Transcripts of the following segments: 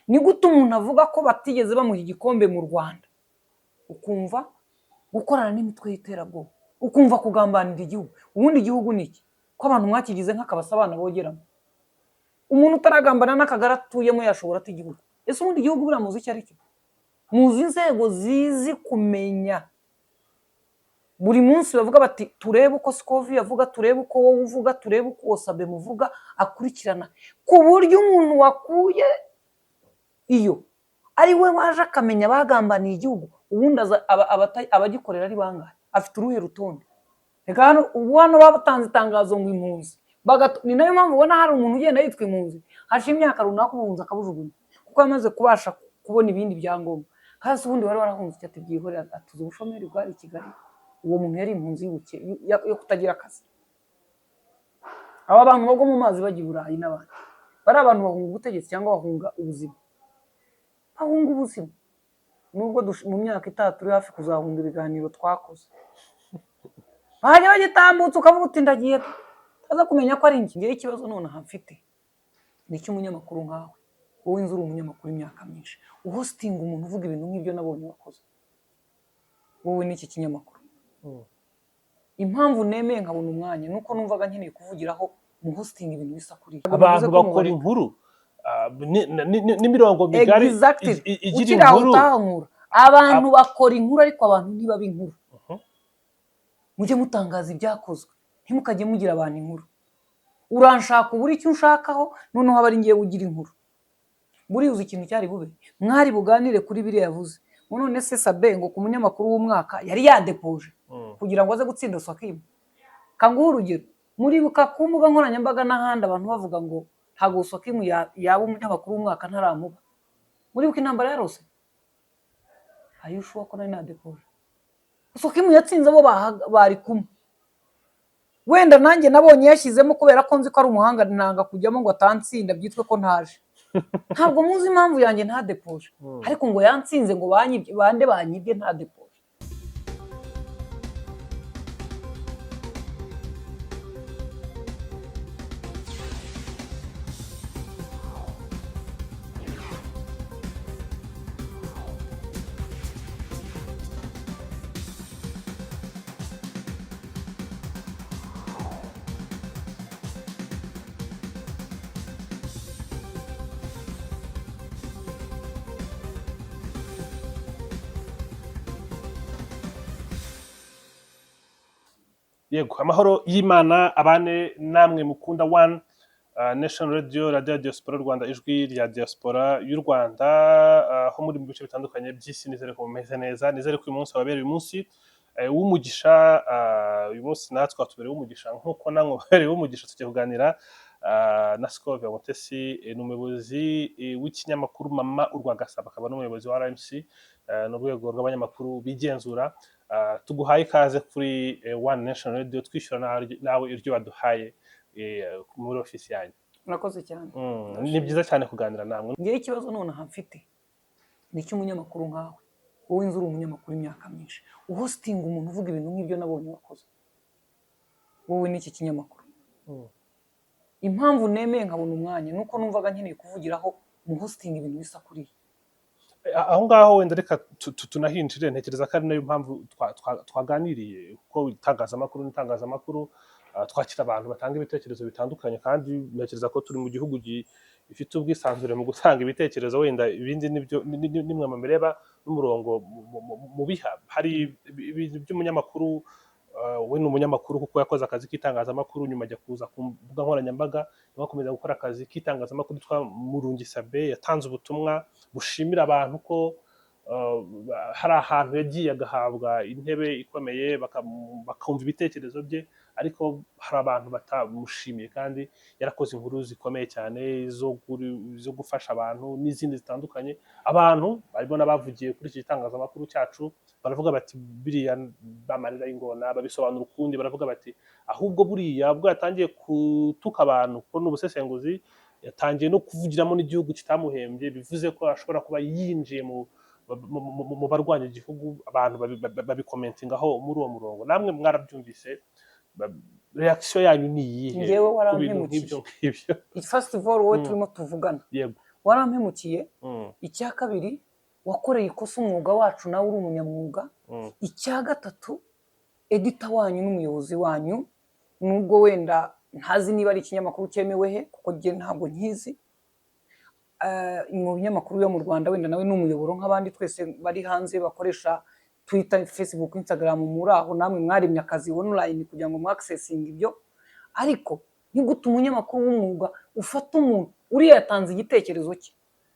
Ni gute umuntu avuga ko batigeze bamuha igikombe mu Rwanda, ukumva gukorana n'imitwe y'iterabwoba, ukumva kugambanira igihugu? Ubundi igihugu ni iki, ko abantu mwakigize nk'akabasa abana bogeramo? Umuntu utaragambana n'akagari atuyemo yashobora ate igihugu? Ese ubundi igihugu buriya muzi icyo ari cyo? Muzi inzego zizi kumenya buri munsi bavuga bati: "Turebe uko Scovia avuga, turebe uko wowe uvuga, turebe uko uwo Sabe muvuga akurikirana," ku buryo umuntu wakuye iyo ari we waje akamenya abagambaniye igihugu. Ubundi abagikorera ari bangahe? Afite uruhe rutonde? Reka hano ubu, hano batanze itangazo ngo impunzi, ni nayo mpamvu ubona hari umuntu ugenda yitwa impunzi, hashize imyaka runaka ubuhunzi akabujugunya kuko yamaze kubasha kubona ibindi byangombwa. Hasi ubundi wari warahunze icyo ati: "Byihorera," atuze ubushomeri bwari i Kigali. Uwo muntu yari impunzi yo kutagira akazi. Aba bantu bagwa mu mazi bajya i Burayi n'abandi bari abantu bahunga ubutegetsi cyangwa bahunga ubuzima? Bahunga ubuzima. Nubwo mu myaka itaha turi hafi kuzahunga ibiganiro twakoze, bajya bagitambutsa ukavuga uti: "Ndagiye," aza kumenya ko ari njye. Ngewe ikibazo nonaha mfite ni icy'umunyamakuru nkawe. Wowe nzi uri umunyamakuru imyaka myinshi, uhostinga umuntu uvuga ibintu nk'ibyo nabonye wakoze wowe n'iki kinyamakuru. Impamvu nemeye nkabona umwanya ni uko numvaga nkeneye kuvugiraho mu hostinga ibintu bisa kuriya. Abantu bakora inkuru n'imirongo migari igira Ukiri aho inkuru. Utahankura abantu bakora inkuru, ariko abantu ntibaba inkuru. Mujye mutangaza ibyakozwe, ntimukajye mugira abantu inkuru. Uranshaka ubura icyo unshakaho, noneho aba ari ngewe ugira inkuru. Buriya uzi ikintu cyari bube, mwari buganire kuri biriya yavuze ngo none se Sabe ngo ku munyamakuru w'umwaka yari yadepoje kugira ngo aze gutsinda Swakimu. Kanguhe urugero: muribuka ku mbuga nkoranyambaga n'ahandi abantu bavuga ngo ntabwo Swakimu yaba umunyamakuru w'umwaka ntaramuba. Muribuka intambara yarose? Ayushuwa ko nari nadepoje? Swakimu yatsinze abo bari kumwe. Wenda nanjye nabonye yashyizemo kubera ko nzi ko ari umuhanga, nanga kujyamo ngo atansinda byitwe ko ntaje. Ntabwo muzi impamvu yanjye ntadepoje, ariko ngo yantsinze, ngo banyibye. Bande banyibye ntadepoje? Yego, amahoro y'Imana abane namwe mukunda One Nation Radio, radio ya diaspora y'u Rwanda, ijwi rya diaspora y'u Rwanda, aho muri mu bice bitandukanye by'isi. Nizere ko mumeze neza, nizere ko uyu munsi wabereye umunsi w'umugisha. Uyu munsi natwe watubereye w'umugisha nk'uko namwe wabereye w'umugisha. Tugiye kuganira na Scovia Mutesi, ni umuyobozi w'ikinyamakuru Mama Urwagasabo, akaba n'umuyobozi wa RMC, ni urwego rw'abanyamakuru bigenzura. Tuguhaye ikaze kuri One Nation Radio, twishyura nawe iryo waduhaye muri ofisi yanyu. Murakoze cyane. Ni byiza cyane kuganira namwe. Ngewe ikibazo nonaha mfite ni icy'umunyamakuru nkawe. Wowe nzi uri umunyamakuru imyaka myinshi, uhostinga umuntu uvuga ibintu nk'ibyo nabonye wakoze wowe n'iki kinyamakuru. Impamvu nemeye nkabona umwanya ni uko numvaga nkeneye kuvugiraho mu hostinga ibintu bisa kuriya. Aho ngaho wenda reka tunahinjire. Ntekereza ko ari nayo mpamvu twaganiriye, kuko itangazamakuru n'itangazamakuru, twakira abantu batanga ibitekerezo bitandukanye, kandi ntekereza ko turi mu gihugu gifite ubwisanzure mu gutanga ibitekerezo. Wenda ibindi nibyo nimwe mubireba n'umurongo mubiha. Hari ibintu by'umunyamakuru, we ni umunyamakuru kuko yakoze akazi k'itangazamakuru, nyuma ajya kuza ku mbuga nkoranyambaga, nawe akomeza gukora akazi k'itangazamakuru. Yitwa Murungi Sabe, yatanze ubutumwa bushimira abantu ko hari ahantu yagiye agahabwa intebe ikomeye, bakumva ibitekerezo bye, ariko hari abantu batamushimiye kandi yarakoze inkuru zikomeye cyane zo gufasha abantu n'izindi zitandukanye. Abantu barimo n'abavugiye kuri iki gitangazamakuru cyacu baravuga bati biriya bamarira y'ingona, babisobanura ukundi, baravuga bati ahubwo buriya ubwo yatangiye gutuka abantu, kuko ni ubusesenguzi, yatangiye no kuvugiramo n'igihugu kitamuhembye, bivuze ko ashobora kuba yinjiye mu barwanya igihugu. Abantu babikomentingaho muri uwo murongo. Namwe mwarabyumvise, reaction yanyu ni iyihe Njyewe ku bintu warampemukiye. nk'ibyo ngibyo? First of all, wowe turimo tuvugana, warampemukiye. Icya kabiri, wakoreye ikosa umwuga wacu, nawe uri umunyamwuga. Icya gatatu, editor wanyu n'umuyobozi wanyu, nubwo wenda ntazi niba ari ikinyamakuru cyemewe he, kuko njye ntabwo nkizi, mu binyamakuru byo mu Rwanda, wenda nawe ni umuyoboro nk'abandi twese bari hanze bakoresha Twitter, Facebook, Instagram. Muri aho namwe mwaremye akazi online kugira ngo mwaccessinge ibyo. Ariko ni gute umunyamakuru w'umwuga ufata umuntu uriya yatanze igitekerezo cye,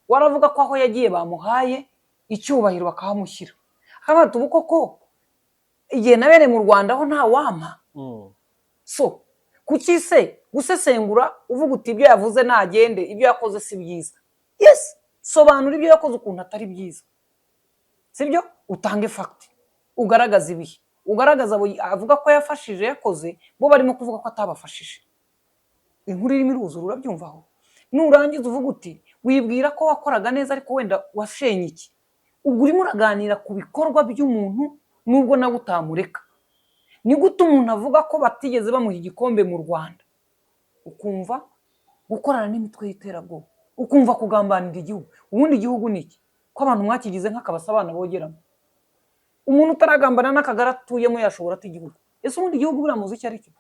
waravuga ko aho yagiye bamuhaye icyubahiro bakahamushyira, akavuga ati: "Ubu koko igihe nabereye mu Rwanda ho nta wampa?" So kuki se gusesengura uvuga uti ibyo yavuze nagende, ibyo yakoze si byiza? Yes, sobanura ibyo yakoze ukuntu atari byiza, sibyo? Utange fact, ugaragaza ibihe, ugaragaza abo avuga ko yafashije yakoze, bo barimo kuvuga ko atabafashije. Inkuru irimo iruzura, urabyumvaho. Nurangiza uvuga uti wibwira ko wakoraga neza ariko wenda washenye iki. Ubwo urimo uraganira ku bikorwa by'umuntu nubwo nawe utamureka. Ni gute umuntu avuga ko batigeze bamuha igikombe mu Rwanda, ukumva gukorana n'imitwe y'iterabwoba, ukumva kugambanira igihugu? Ubundi igihugu ni iki, ko abantu mwakigize nk'akabasa abana bogeramo? Umuntu utaragambana n'akagari atuyemo yashobora ate igihugu? Ese ubundi igihugu buriya muzi icyo ari cyo?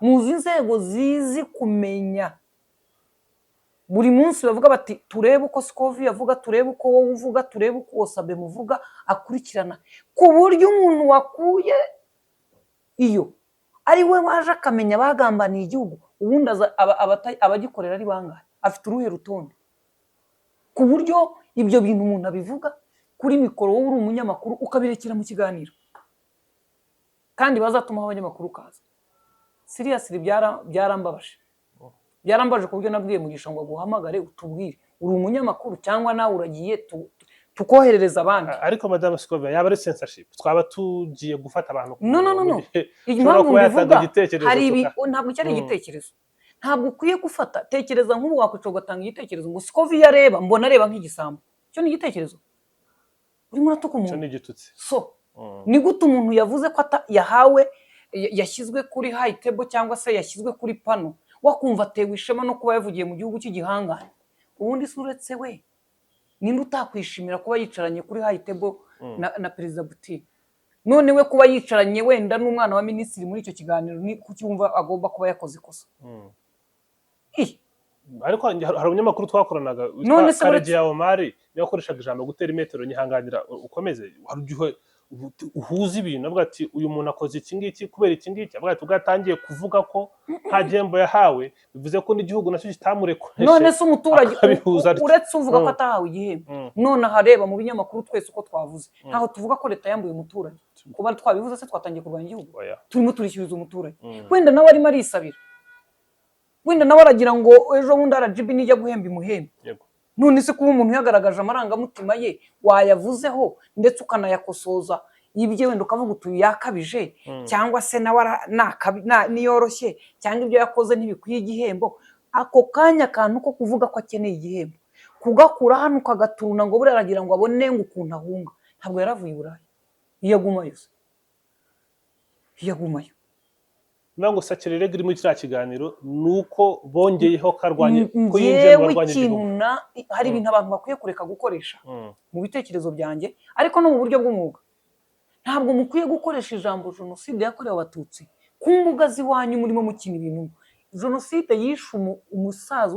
Muzi inzego zizi kumenya buri munsi bavuga bati turebe uko Scovia avuga, turebe uko wowe uvuga, turebe uko uwo Sabe muvuga akurikirana, ku buryo umuntu wakuye iyo ari we waje akamenya abagambaniye igihugu? Ubundi abagikorera ari bangahe? Afite uruhe rutonde ku buryo ibyo bintu umuntu abivuga kuri mikoro, wowe uri umunyamakuru ukabirekera mu kiganiro, kandi bazatumaho abanyamakuru ukaza? Seriously, byarambabaje, byarambabaje ku buryo nabwiye Mugisha ngo aguhamagare utubwire, uri umunyamakuru cyangwa nawe uragiye tukoherereza abandi? Ariko Madame Scovia, yaba ari censorship, twaba tugiye gufata abantu ku No, no, no, murongo no. mu gihe ushobora Impamvu kuba yatanga mbivuga, igitekerezo hari ibi ntabwo cyari igitekerezo, ntabwo ukwiye gufata. Tekereza nk'ubu wakwicara ugatanga igitekerezo ngo Scovia areba, mbona areba nk'igisambo. Icyo ni igitekerezo? Urimo uratuka Icyo umuntu. ni igitutsi. So ni gute umuntu yavuze ko yahawe, yashyizwe kuri high table cyangwa se yashyizwe kuri panel, wakumva atewe ishema no kuba yavugiye mu gihugu cy'igihangane? Ubundi se uretse we, ninde utakwishimira kuba yicaranye kuri high table na Perezida Putin? None we kuba yicaranye wenda n'umwana wa minisitiri muri icyo kiganiro, ni kuki wumva agomba kuba yakoze ikosa? Ih, Ariko hari umunyamakuru twakoranaga witwa None se uretse- Karegeya Omari, niwe wakoreshaga ijambo gutera imetero. Nyihanganira ukomeze. Hari igihe uhuza ibintu, avuga ati uyu muntu akoze iki ngiki kubera iki ngiki, avuga ati ubwo yatangiye kuvuga ko nta gihembo yahawe, bivuze ko n'igihugu nacyo kitamurekoreshe. None se umuturage Akabihuza atyo. uretse uvuga ko atahawe igihembo, none ahareba mu binyamakuru twese uko twavuze, ntaho tuvuga ko leta yambuye umuturage. Kuba twabivuze se twatangiye kurwanya igihugu? Oya. Turimo turishyuriza umuturage. Wenda nawe arimo arisabira, wenda nawe aragira ngo ejo bundi RGB nijya guhemba imuhembe. None se kuba umuntu yagaragaje amarangamutima ye, wayavuzeho ndetse ukanayakosoza ibye, wenda ukavuga uti uyu yakabije, cyangwa se nawe niyoroshye, cyangwa ibyo yakoze ntibikwiye igihembo, ako kanya akantu ko kuvuga ko akeneye igihembo, kugakura hano ukagaturuna ngo buriya aragira ngo abone ngo ukuntu ahunga. Ntabwo yaravuye i Burayi, iyo agumayo se, iyo agumayo. Niba ngo sacrilège iri muri kiriya kiganiro ni uko bongeyeho ko arwanya, ko yinjiye mu Ngewe barwanya ikintu igihugu. na hari ibintu abantu bakwiye kureka gukoresha mu bitekerezo byanjye, ariko no mu buryo bw'umwuga. Ntabwo mukwiye gukoresha ijambo jenoside yakorewe Abatutsi ku mbuga z'iwanyu murimo mukina ibintu. Jenoside yishe umusaza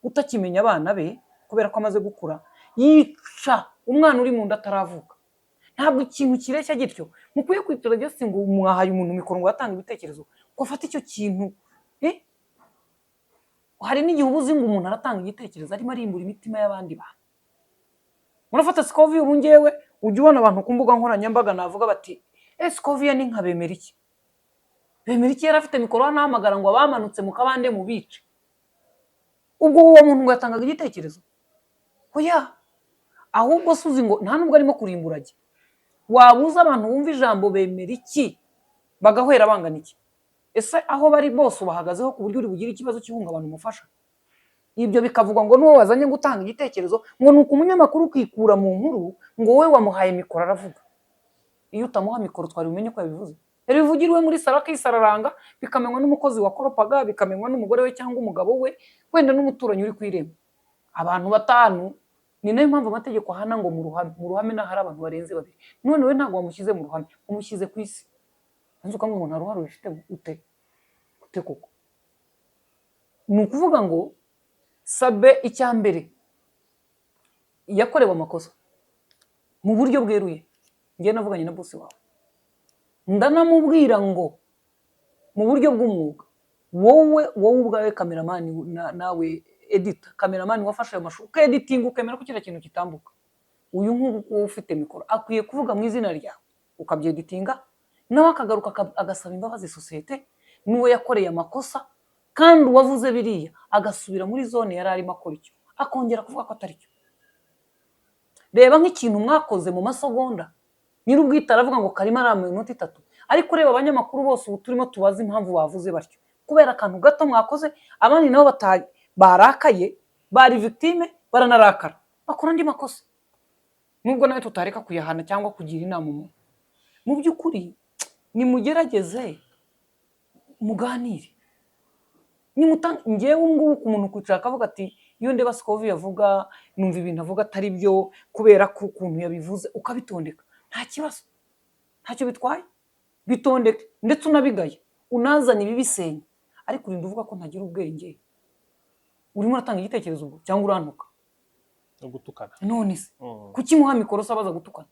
utakimenya abana be kubera ko amaze gukura, yica umwana uri mu nda ataravuka. Ntabwo ikintu kireshya gityo mukwiye kwitura byose ngo mwahaye umuntu mikoro ngo atanga ibitekerezo, ngo afate icyo kintu. Hari n'igihe uba uzi ngo umuntu aratanga igitekerezo arimo arimbura imitima y'abandi bantu. Murafata Scovia, ubu ngewe ujya ubona abantu ku mbuga nkoranyambaga navuga bati e Scovia ni nka Bemeriki. Bemeriki yari afite mikoro hano ahamagara ngo abamanutse mu kabande mu bice. Ubwo uwo muntu ngo yatangaga igitekerezo? Oya. Ahubwo se uzi ngo nta nubwo arimo kurimbura ajya wabuza abantu bumva ijambo Bemeriki bagahwera bangana iki? Ese aho bari bose ubahagazeho ku buryo uri bugire ikibazo cy'ihungabana umufasha? Ibyo bikavugwa ngo n'uwo wazanye gutanga igitekerezo, ngo ni uko umunyamakuru ukikura mu nkuru, ngo wowe wamuhaye mikoro aravuga. Iyo utamuha mikoro twari bumenye ko yabivuze? Yabivugira iwe muri saro akisararanga, bikamenywa n'umukozi wakoropaga, bikamenywa n'umugore we cyangwa umugabo we, wenda n'umuturanyi uri ku irembo, abantu batanu. Ni nayo mpamvu amategeko ahana ngo mu ruhame, mu ruhame naho hari abantu barenze babiri. None we ntabwo wamushyize mu ruhame, umushyize ku isi, nzi ukamubwira ngo nta ruhare ubifitemo. Ute ute koko? Ni ukuvuga ngo Sabe, icya mbere, yakorewe amakosa mu buryo bweruye. Njye navuganye na boss wawe, ndanamubwira ngo mu buryo bw'umwuga, wowe ubwawe cameraman, nawe editor, cameraman wafashe ayo mashusho, ukeditinga, ukemera ko kiriya kintu kitambuka, uyu nk'ubu wowe ufite mikoro akwiye kuvuga mu izina ryawe, ukabyeditinga, nawe akagaruka agasaba imbabazi sosiyete n'uwo yakoreye amakosa, kandi uwavuze biriya agasubira muri zone yari arimo akora icyo, akongera kuvuga ko atari cyo. Reba nk'ikintu mwakoze mu masegonda, nyir'ubwite aravuga ngo karimo ari iminota 3, ariko reba abanyamakuru bose ubu turimo tubaza impamvu bavuze batyo, kubera akantu gato mwakoze. Abandi nabo barakaye, bari victime, baranarakara, bakora andi makosa, nubwo nawe tutareka kuyahana cyangwa kugira inama umuntu. Mu by'ukuri nimugerageze muganire. Njyewe ubu ngubu ku muntu kwicara akavuga ati iyo ndeba Scovia avuga, numva ibintu avuga atari byo kubera ko ukuntu yabivuze, ukabitondeka, nta kibazo, ntacyo bitwaye, bitondeke ndetse unabigaye, unazane ibibisenya. Ariko urinda uvuga ko ntagira ubwenge, urimo uratanga igitekerezo ubwo cyangwa urantuka? No gutukana. None se kuki muha mikoro se abaza gutukana,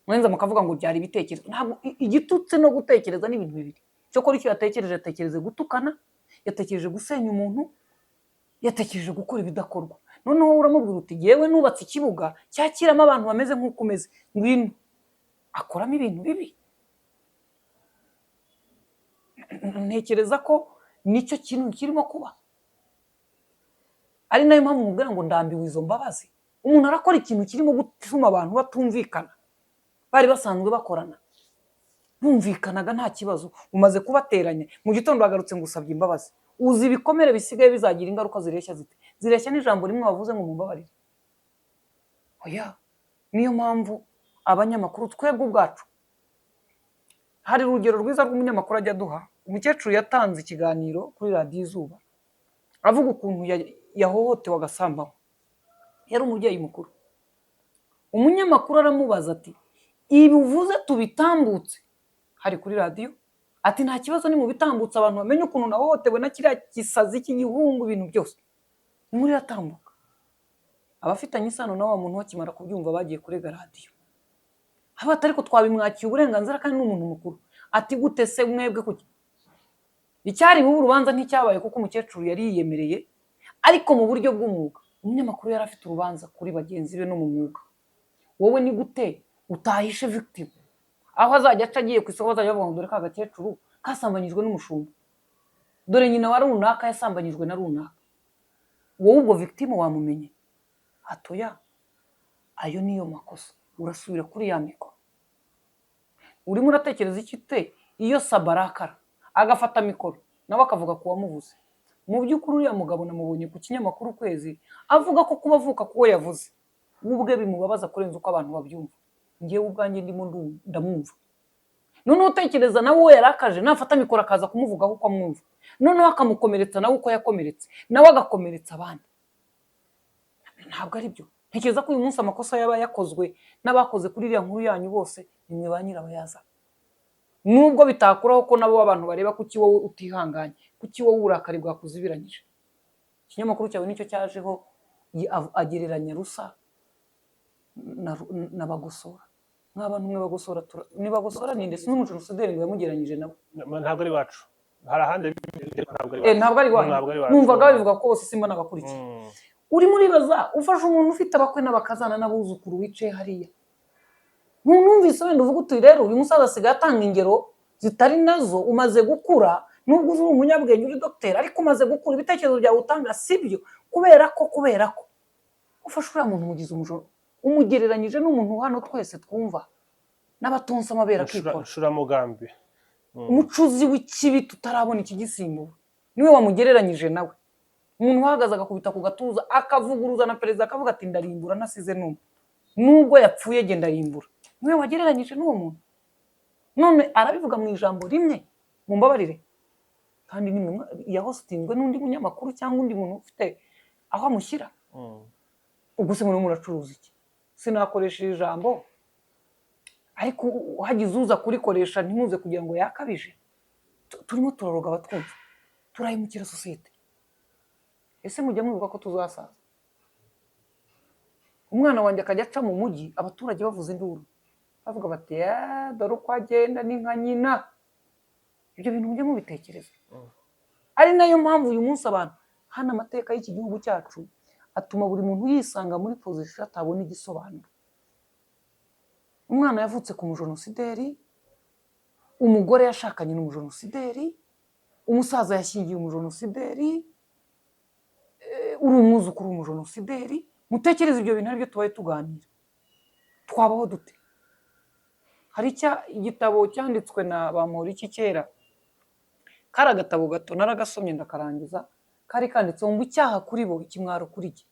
mwenza mukavuga ngo byari ibitekerezo? Ntabwo igitutsi no gutekereza ni ibintu bibiri. Cyokora icyo yatekereje, yatekereje gutukana, yatekereje gusenya umuntu, yatekereje gukora ibidakorwa. Noneho wowe uramubwira uti yewe nubatse ikibuga cyakiramo abantu bameze nk'uko umeze, ngwino akoramo ibintu bibi. Ntekereza ko nicyo kintu kirimo kuba, ari nayo mpamvu mubwira ngo ndambiwe izo mbabazi. Umuntu arakora ikintu kirimo gutuma abantu batumvikana, bari basanzwe bakorana, bumvikanaga nta kibazo, umaze kubateranya, mu gitondo wagarutse ngo usabye imbabazi. Uzi ibikomere bisigaye bizagira ingaruka zireshya zite? Zireshya n'ijambo rimwe wavuze ngo mumbabarire? Oya. Niyo mpamvu abanyamakuru twebwe ubwacu, hari urugero rwiza rw'umunyamakuru ajya aduha. Umukecuru yatanze ikiganiro kuri Radiyo Izuba avuga ukuntu yahohotewe agasambanywa, yari umubyeyi mukuru. Umunyamakuru aramubaza ati ibi uvuze tubitambutse? Hari kuri radiyo. Ati nta kibazo, ni mu bitambutse, abantu bamenye ukuntu nahohotewe na kiriya gisazi cy'igihungu, ibintu byose. Inkuru iratambuka, abafitanye isano na wa muntu bakimara kubyumva bagiye kurega radiyo. Haba ariko twabimwakiye uburenganzira kandi ni umuntu mukuru. Ati gute se mwebwe? Kuki icyari bube urubanza nticyabaye? Kuko umukecuru yari yiyemereye. Ariko mu buryo bw'umwuga, umunyamakuru yari afite urubanza kuri bagenzi be no mu mwuga. Wowe ni gute utahishe victim? Aho azajya aca agiye ku isoko, bazajya bavuga ngo dore ka gakecuru kasambanyijwe n'umushumba, dore nyina wa runaka yasambanyijwe na runaka. Wowe ubwo victim wamumenye hatoya. Ayo niyo makosa. Urasubira kuri ya mikoro, urimo uratekereza iki te iyo Saba arakara agafata mikoro nawe akavuga ku wamuvuze? Mu by'ukuri uriya mugabo namubonye ku kinyamakuru Ukwezi avuga ko kuba avuka kuwo yavuze we ubwe bimubabaza kurenza uko abantu babyumva. Ngewe ubwanjye ndimo ndamwumva. Noneho utekereza nawe uwo yarakaje nafata mikoro akaza kumuvugaho uko amwumva, noneho akamukomeretsa nawe uko yakomeretse, nawe agakomeretsa abandi, ntabwo ari byo. Ntekereza ko uyu munsi amakosa yaba yakozwe n'abakoze kuri iriya nkuru yanyu bose, ni mwe ba nyirabayazana, nubwo bitakuraho ko nabo abantu bareba. Kuki wowe utihanganye? Kuki wowe uburakari bwakuzibiranyije? Ikinyamakuru cyawe nicyo cyajeho agereranya Rusa na Bagosora. Nk'abantu mwe Bagosora ni Bagosora ninde? Si n'umujenosideri ngo yamugereranyije nawe? Ntabwo ari iwacu, hari ahandi, ntabwo ari Eh, ntabwo ari iwanyu? Ntabwo ari iwacu. Numvaga babivuga ko bose simba nabakurikiye. Urimo uribaza ufashe umuntu ufite abakwe n'abakazana n'abuzukuru wicaye hariya, ntunumvise wenda uvuga uti rero uyu musaza asigaye atanga ingero zitari nazo. Umaze gukura, nubwo uzi uri umunyabwenge, uri dogiteri, ariko umaze gukura, ibitekerezo byawe utanga si byo, kubera ko ufashe uriya muntu umugize umujura, umugereranyije n'umuntu hano twese twumva n'abatonsa amabere akikora. Nshuramugambi. Umucuzi w'ikibi tutarabona ikigisimbura, niwe wamugereranyije nawe. Umuntu uhagaze agakubita ku gatuza, akavuguruza na perezida, akavuga ati ndarimbura ntasize n'umwe, nubwo yapfuye genda arimbura, niwe wagereranyije n'uwo muntu. None arabivuga mu ijambo rimwe, mumbabarire, kandi ni mwe yahositinzwe n'undi munyamakuru cyangwa undi muntu ufite aho amushyira. Ubwo se murimo muracuruza iki? Sinakoresha iri jambo, ariko hagize uza kurikoresha ntimuze kugira ngo yakabije. Turimo turaroga abatwumva, turahemukira sosiyete. Ese mujya mwibuka ko tuzasaza? Umwana wanjye akajya aca mu mujyi, abaturage bavuza induru, bavuga bati: "Eh, dore uko agenda, ni nka nyina." Ibyo bintu mujye mubitekereza. Ari nayo mpamvu uyu munsi abantu hano, amateka y'iki gihugu cyacu atuma buri muntu yisanga muri position atabona igisobanuro. Umwana yavutse ku mujenosideri, umugore yashakanye n'umujenosideri, umusaza yashyingiye umujenosideri, uri umwuzukuru w'umujenosideri. Mutekereze ibyo bintu aribyo tubaye tuganira, twabaho dute? Hari igitabo cyanditswe na Bamporiki kera, kari agatabo gato, naragasomye ndakarangiza. Kari kanditseho ngo "Icyaha kuri bo, ikimwaro kuri jye".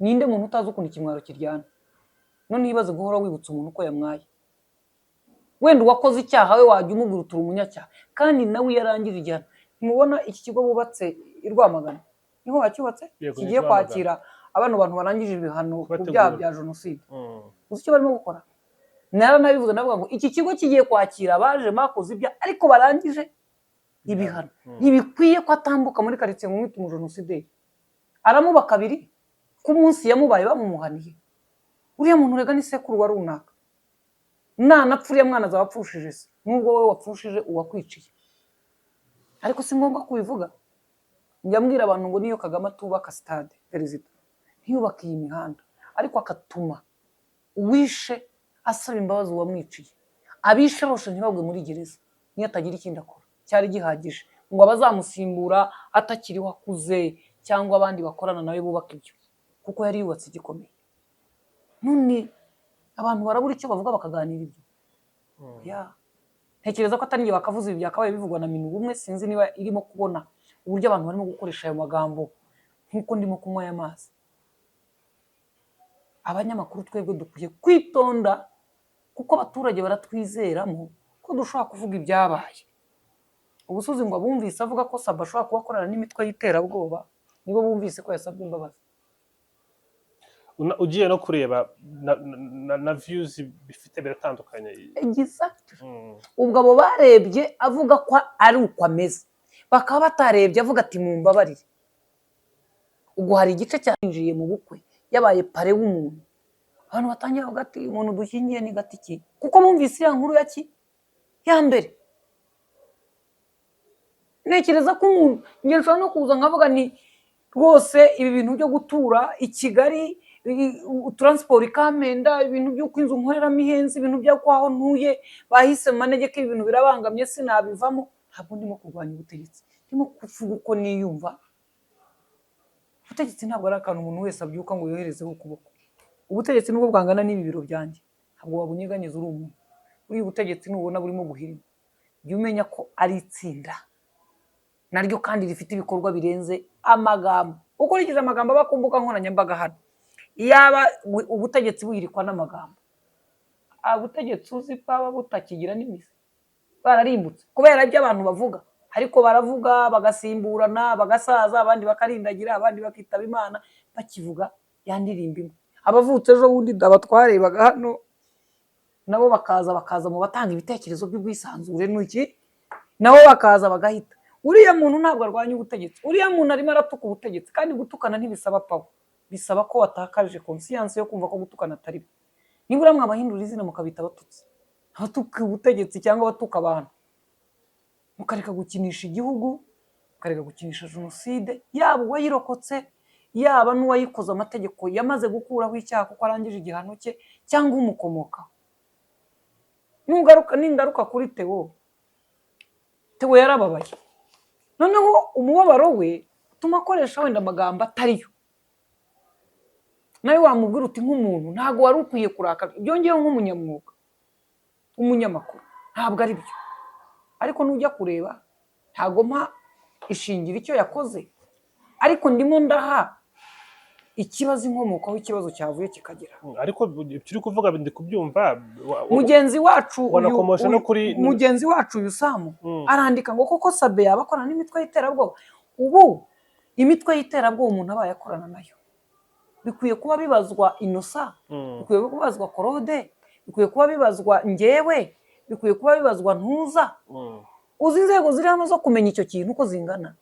Ninde muntu utazi ukuntu ikimwaro kiryana? None ibaze guhora wibutsa umuntu uko yamwaye. Wenda uwakoze icyaha we wajya umubwira utura umunyacyaha, kandi nawe iyo arangije igihano. Ntimubona iki kigo bubatse i Rwamagana? Niho bacyubatse? Yego, ni Kigiye Rwamagana. kwakira abano bantu barangije ibihano ku Kubategura. byaha bya jenoside. Uzi icyo barimo gukora? Naranabivuze, ndavuga ngo iki kigo kigiye kwakira abaje bakoze ibyaha ariko barangije ibihano. Ntibikwiye ko atambuka muri karitsiye ngo umwite umujenosideri. Aramuba kabiri ku munsi yamubaye bamumuhaniye. Uriya muntu rega ni sekuru wa runaka. Nanapfa uriya mwana azaba apfushije se, nubwo wowe wapfushije uwakwiciye, ariko si ngombwa kubivuga. Njya mbwira abantu ngo niyo Kagame atubaka sitade, perezida ntiyubake iyi mihanda, ariko akatuma uwishe asaba imbabazi uwamwiciye, abishe bose ntibagwe muri gereza, niyo atagira ikindi akora cyari gihagije ngo abazamusimbura atakiriho akuze cyangwa abandi bakorana nawe bubaka ibyo, kuko yari yubatse igikomeye. None abantu barabura icyo bavuga, bakaganira ibyo. Ya, ntekereza ko atari njye bakavuze ibi, byakabaye bivugwa na MINUBUMWE. Sinzi niba irimo kubona uburyo abantu barimo gukoresha ayo magambo nk'uko ndimo kunywa aya mazi. Abanyamakuru twebwe dukwiye kwitonda, kuko abaturage baratwizeramo ko dushobora kuvuga ibyabaye. Ubusozi ngo abumvise avuga ko Saba ashobora kuba akorana n'imitwe y'iterabwoba, nibo bumvise ko yasabye imbabazi. Ugiye no kureba na views bifite biratandukanye. Exactly. Ubwo abo barebye avuga ko ari uko ameze, bakaba batarebye avuga ati "Mumbabarire". Ubwo hari igice cyinjiye mu bukwe yabaye parrain w'umuntu, abantu batangira bavuga ati "Umuntu dushyingiye ni gati ki?", kuko bumvise iriya nkuru ya ki ya mbere. Ntekereza ko umuntu, njye nshobora no kuza nkavuga nti rwose ibi bintu byo gutura i Kigali, transport ikampenda, ibintu by'uko inzu nkoreramo ihenze, ibintu by'uko aho ntuye bahise mu manegeka, ibi bintu birabangamye, sinabivamo. Ntabwo ndimo kurwanya ubutegetsi, ndimo kuvuga uko niyumva. Ubutegetsi ntabwo ari akantu umuntu wese abyuka ngo yoherezeho ukuboko. Ubutegetsi nubwo bwangana n'ibi biro byanjye, ntabwo wabunyeganyeza uri umuntu. Buriya ubutegetsi nubona burimo guhirima, jya umenya ko ari itsinda naryo kandi rifite ibikorwa birenze amagambo. Ukurikije amagambo aba ku mbuga nkoranyambaga hano, iyaba ubutegetsi buhirikwa n'amagambo, ubutegetsi uzi bwaba butakigira n'imizi, bararimbutse kubera ibyo abantu bavuga. Ariko baravuga bagasimburana, bagasaza, abandi bakarindagira, abandi bakitaba Imana bakivuga ya ndirimbo imwe. Abavutse ejo bundi aba twarebaga hano nabo bakaza mu batanga ibitekerezo by'ubwisanzure n'iki, nabo bakaza bagahita. Uriya muntu ntabwo arwanya ubutegetsi, uriya muntu arimo aratuka ubutegetsi. Kandi gutukana ntibisaba power, bisaba ko watakaje conscience yo kumva ko gutukana atari byo. Nibura mwabahindura izina mukabita abatutsi, abatuka ubutegetsi cyangwa abatuka abantu, mukareka gukinisha igihugu, mukareka gukinisha jenoside, yaba uwayirokotse, yaba n'uwayikoze amategeko yamaze gukuraho icyaha kuko arangije igihano cye, cyangwa umukomokaho. Nugaruka, ningaruka kuri Theo, Theo yarababaye. Noneho umubabaro we utuma akoresha wenda amagambo atariyo. Nawe wamubwira uti nk'umuntu ntabwo wari ukwiye kurakara. Byongeyeho nk'umunyamwuga, umunyamakuru, ntabwo ari byo. Ariko nujya kureba, ntabwo mpa ishingira icyo yakoze, ariko ndimo ndaha ikibazo inkomoko aho ikibazo cyavuye kikagera. Ariko ibyo uri kuvuga ndi kubyumva. Mugenzi wacu Wanakomoshe no kuri mugenzi wacu uyu Samu arandika ngo koko Sabe yaba akorana n'imitwe y'iterabwoba? Ubu imitwe y'iterabwoba umuntu abaye akorana nayo. Bikwiye kuba bibazwa Innocent, bikwiye kubazwa Claude, bikwiye kuba bibazwa njyewe, bikwiye kuba bibazwa Ntuza. Uzi inzego ziri hano zo kumenya icyo kintu uko zingana?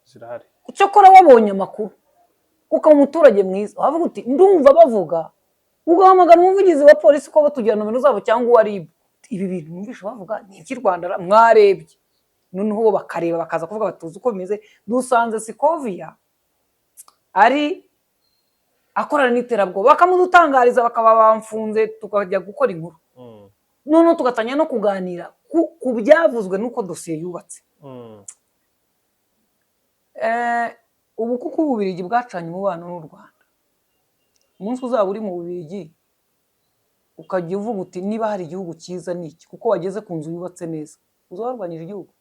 Zirahari. Cyokora wabonye amakuru, ukaba umuturage mwiza, wavuga uti ndumva bavuga, ugahamagara umuvugizi wa polisi ko batugira nomero zabo cyangwa uwa RIB. Ibi bintu numvishe bavuga ni iby'i Rwanda ra? Mwarebye? Noneho bo bakareba, bakaza kuvuga batuzi uko bimeze, dusanze Scovia ari akorana n'iterabwoba, bakamudutangariza, bakaba bamfunze, tukajya gukora inkuru. Noneho tugatangira no kuganira ku byavuzwe n'uko dosiye yubatse. Ubu kuko Ububiligi bwacanye umubano n'u Rwanda, umunsi uzaba uri mu Bubiligi ukajya uvuga uti niba hari igihugu cyiza ni iki, kuko wageze ku nzu yubatse neza, uzaba warwanyije igihugu?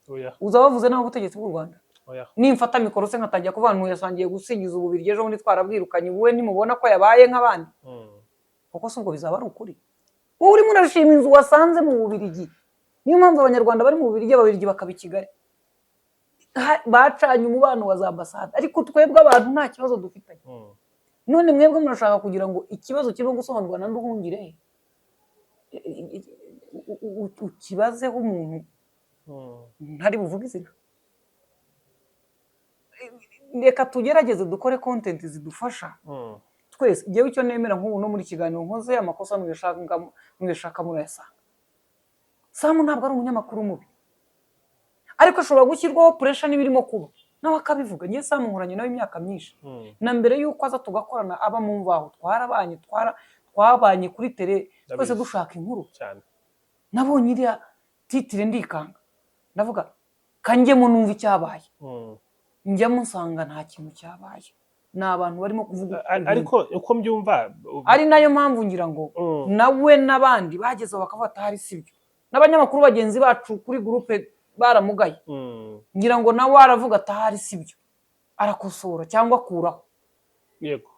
Oya. Uzaba wavuze nabi ubutegetsi bw'u Rwanda? Oya. Nimfata mikoro se nkatangira kuvuga ngo yasangiye gusingiza Ububiligi, ejo bundi twarabwirukanye, ubu we ntimubona ko yabaye nk'abandi? Kuko si ubwo bizaba ari ukuri, wowe urimo urashima inzu wasanze mu Bubiligi. Niyo mpamvu Abanyarwanda bari mu Bubiligi, Ababiligi bakaba i Kigali. Bacanye umubano wa za ambasade, ariko twebwe abantu nta kibazo dufitanye. None mwebwe murashaka kugira ngo ikibazo kirimo gusobanurwa na Nduhungire ukibazeho umuntu ntari buvuge izina. Reka tugerageze dukore content zidufasha twese. Njyewe icyo nemera, nk'ubu no muri kiganiro nkoze amakosa, nuyashaka murayasanga. Samu ntabwo ari umunyamakuru mubi, ariko ashobora gushyirwaho pressure n'ibirimo kuba, nawe akabivuga. Ngiye Samu nkoranye nawe imyaka myinshi, na mbere y'uko aza tugakorana aba mu mvaho, twarabanye, twabanye kuri terrain twese Ndabizi. dushaka inkuru. Cyane. Nabonye iriya titre ndikanga, ndavuga kanjyemo numva icyabaye. Njyamo nsanga nta kintu cyabaye, ni abantu barimo kuvuga ibintu. Ariko uko mbyumva Ari nayo mpamvu ngira ngo nawe n'abandi bagezeho bakavuga ati ahari sibyo, n'abanyamakuru bagenzi bacu kuri groupe baramugaye. Ngira ngo nawe aravuga ati ahari sibyo, arakosora cyangwa akuraho.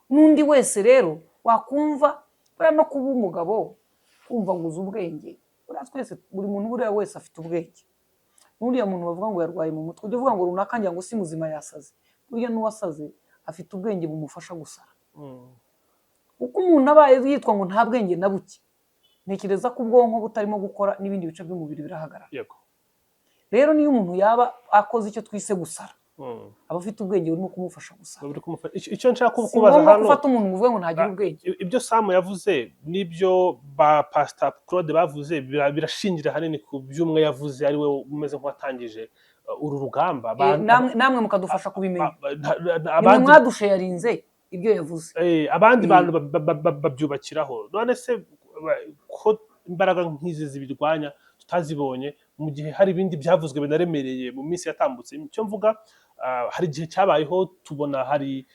N'undi wese rero wakumva buriya no kuba umugabo kumva ngo uzi ubwenge, buriya twese, buri muntu buriya wese afite ubwenge. N'uriya muntu bavuga ngo yarwaye mu mutwe, ujya uvuga ngo runaka ngira ngo si muzima, yasaze, burya n'uwasaze afite ubwenge bumufasha gusara. Uko umuntu abaye yitwa ngo nta bwenge na buke, ntekereza ko ubwonko butarimo gukora n'ibindi bice by'umubiri birahagarara. Rero niyo umuntu yaba akoze icyo twise gusara, aba afite ubwenge burimo kumufasha gusara. Icyo nshaka Si kubaza ngombwa hano, gufata umuntu ngo uvuge ngo ntagira ubwenge. Ibyo Samu yavuze n'ibyo ba Pastor Claude bavuze birashingira ahanini ku by'umwe yavuze, ari we umeze nk'uwatangije uru rugamba. Namwe mukadufasha kubimenya. Nimwe Abandi mwadusharinze ibyo yavuze. Abandi bantu babyubakiraho. None se ko imbaraga nk'izi zibirwanya tutazibonye mu gihe hari ibindi byavuzwe binaremereye mu minsi yatambutse? Icyo mvuga, hari igihe cyabayeho tubona hari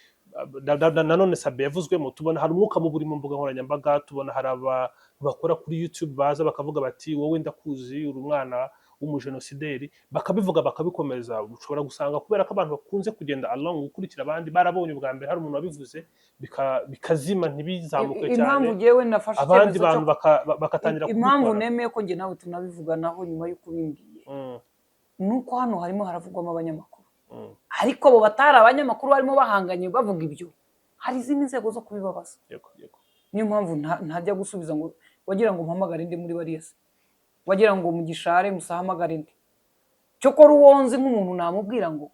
nanone Sabe yavuzwemo, tubona hari umwuka mubi uri mu mbuga nkoranyambaga, tubona hari abantu bakora kuri YouTube baza bakavuga bati wowe ndakuzi, uri umwana w'umujenosideri, bakabivuga bakabikomeza. Ushobora gusanga kubera ko abantu bakunze kugenda along, gukurikira abandi, barabonye ubwa mbere hari umuntu wabivuze, bikazima, ntibizamuke cyane. Impamvu jyewe nafashe Abandi icyemezo bantu cyo bakatangira impamvu kubikora. nemeye ko njye nawe tunabivuganaho nyuma y'uko ubimbwiye, ni uko hano harimo haravugwamo abanyamakuru, ariko abo batari abanyamakuru barimo bahanganye bavuga ibyo, hari izindi nzego zo kubibabaza. yego yego Niyo mpamvu ntajya gusubiza ngo wagira ngo mpamagare indi muri bariya se, wagira ngo mugishare musahamagare indi. Cyokora uwo nzi nk'umuntu namubwira ngo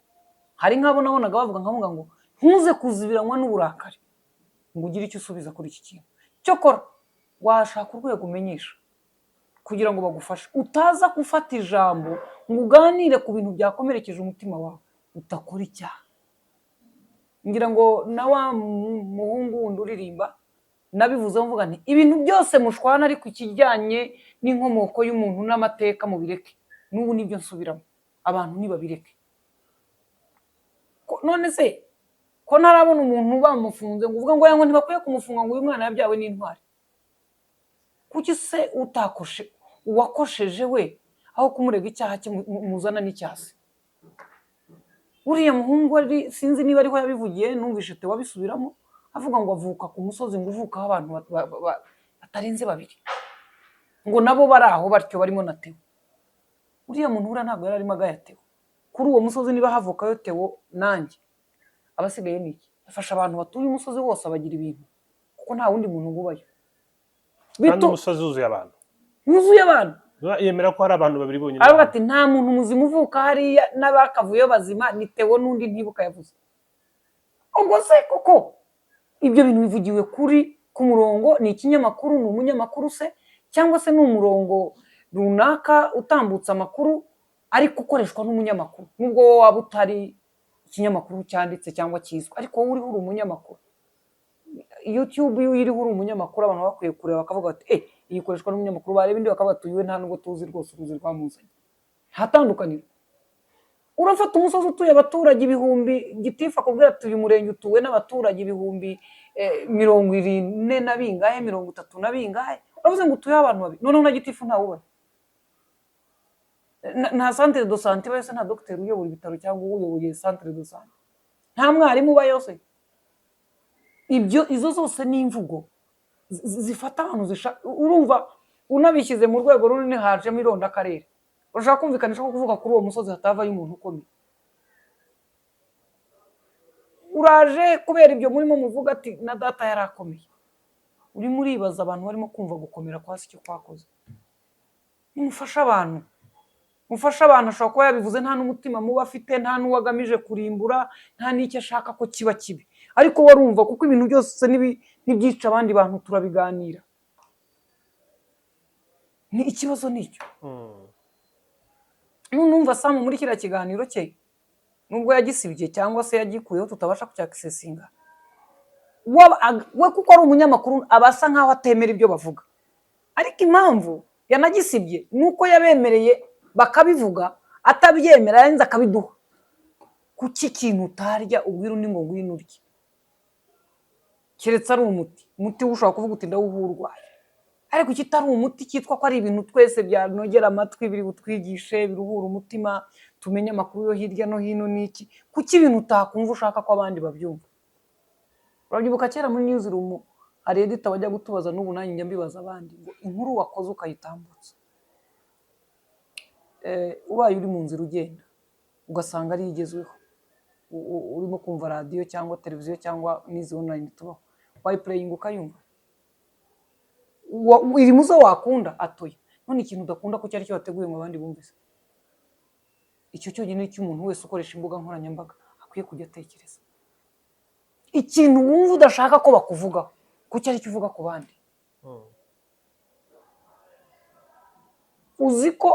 hari nk'abo nabonaga bavuga, nkavuga ngo ntuze kuzibiranwa n'uburakari ngo ugire icyo usubiza kuri iki kintu. Cyokora washaka urwego umenyesha kugira ngo bagufashe, utaza gufata ijambo ngo uganire ku bintu byakomerekeje umutima wawe, utakora icyaha. Ngira ngo na wa muhungu wundi uririmba nabivuzeho, mvuga nti ibintu byose mushwana, ariko ikijyanye n'inkomoko y'umuntu n'amateka mubireke. N'ubu nibyo nsubiramo, abantu ntibabireke. None se ko ntarabona umuntu bamufunze ngo uvuge ngo ngo ntibakwiye kumufunga, ngo uyu mwana yabyawe n'intwari? Kuki se utakoshe, uwakosheje we aho kumurega icyaha cye muzana n'icyaha se? Uriya muhungu ari sinzi niba ariho yabivugiye, numvishe Theo abisubiramo avuga ngo avuka ku musozi ngo uvukaho abantu batarenze babiri, ngo nabo bari aho batyo barimo na Theo. Uriya muntu buriya ntabwo yari arimo agaya Theo. Kuri uwo musozi niba havukayo Theo nanjye, Abasigaye ni iki? Yafasha abantu batuye umusozi wose, abagira ibintu, kuko nta wundi muntu ubayo. Kandi umusozi wuzuye abantu. Wuzuye abantu. Yemera ko hari abantu babiri bonyine. Aravuga ati: "Nta muntu muzima uvuka hariya, n'abakavuyeyo bazima ni Theo n'undi ntibuka yavuze." Ubwo se koko ibyo bintu bivugiwe kuri ku murongo, ni ikinyamakuru, ni umunyamakuru se, cyangwa se ni umurongo runaka utambutsa amakuru ariko ukoreshwa n'umunyamakuru? Nubwo wowe waba utari ikinyamakuru cyanditse cyangwa kizwi, ariko wowe uriho uri umunyamakuru. YouTube iyo uyiriho uri umunyamakuru, abantu baba bakwiye kureba bakavuga bati: "Eh, iyi ikoreshwa n'umunyamakuru." Bareba indi bakavuga bati: "Uyu we nta nubwo tuzi rwose uruzi rwamuzanye." Nta tandukaniro. Urafata umusozi utuye abaturage ibihumbi, gitifu akubwira ati: "Uyu murenge utuwe n'abaturage ibihumbi 40 na bingahe, 30 na bingahe." Uravuze ngo utuyeho abantu babiri, noneho na gitifu ntawubona. Nta centre de santé ibayo se? Nta dogiteri uyobora ibitaro cyangwa uyoboye centre de santé? Nta mwarimu ubayo se? Ibyo, izo zose ni imvugo zifata abantu urumva unabishyize mu rwego runini, hajemo irondakarere. Urashaka kumvikanisha ko kuvuga kuri uwo musozi hatavayo umuntu ukomeye. Uraje kubera ibyo murimo muvuga ati: "Na data yari akomeye." Urimo uribaza abantu barimo kumva gukomera kwa se icyo kwakoze. Nimufashe abantu, mufashe abantu. Ashobora kuba yabivuze nta n'umutima mubi afite, nta n'uwo agamije kurimbura, nta n'icyo ashaka ko kiba kibi, ariko warumva kuko ibintu byose n'ibyica abandi bantu turabiganira. Ni ikibazo nicyo. Nunumva Samu muri kiriya kiganiro cye, nubwo yagisibye cyangwa se yagikuyeho tutabasha kucyakisesinga, we kuko ari umunyamakuru aba asa nkaho atemera ibyo bavuga, ariko impamvu yanagisibye ni uko yabemereye bakabivuga atabyemera, yarangiza akabiduha. Kuki ikintu utarya ubwira undi ngo ngwino urye? Keretse ari umuti. Umuti wo ushobora kuvuga uti: "Ndawuha urwaye." Ariko ikitari umuti, cyitwa ko ari ibintu twese byanogera amatwi, biri butwigishe, biruhura umutima, tumenye amakuru yo hirya no hino, n'iki? Kuki ibintu utakumva ushaka ko abandi babyumva? Urabyibuka kera muri newsroom hari editor wajya gutubaza, n'ubu nanjye njya mbibaza abandi, ngo inkuru wakoze ukayitambutsa, ubaye uri mu nzira ugenda ugasanga ariyo igezweho, urimo kumva radiyo cyangwa televiziyo cyangwa n'izi online tubaho, wayiplayinga ukayumva? Iri mu zo wakunda atoya. None ikintu udakunda ko cyari cyo wateguye ngo abandi bumve se? Icyo cyonyine cy'umuntu wese ukoresha imbuga nkoranyambaga akwiye kujya atekereza: ikintu wumva udashaka ko bakuvugaho, kuki ari cyo uvuga ku bandi? Uzi ko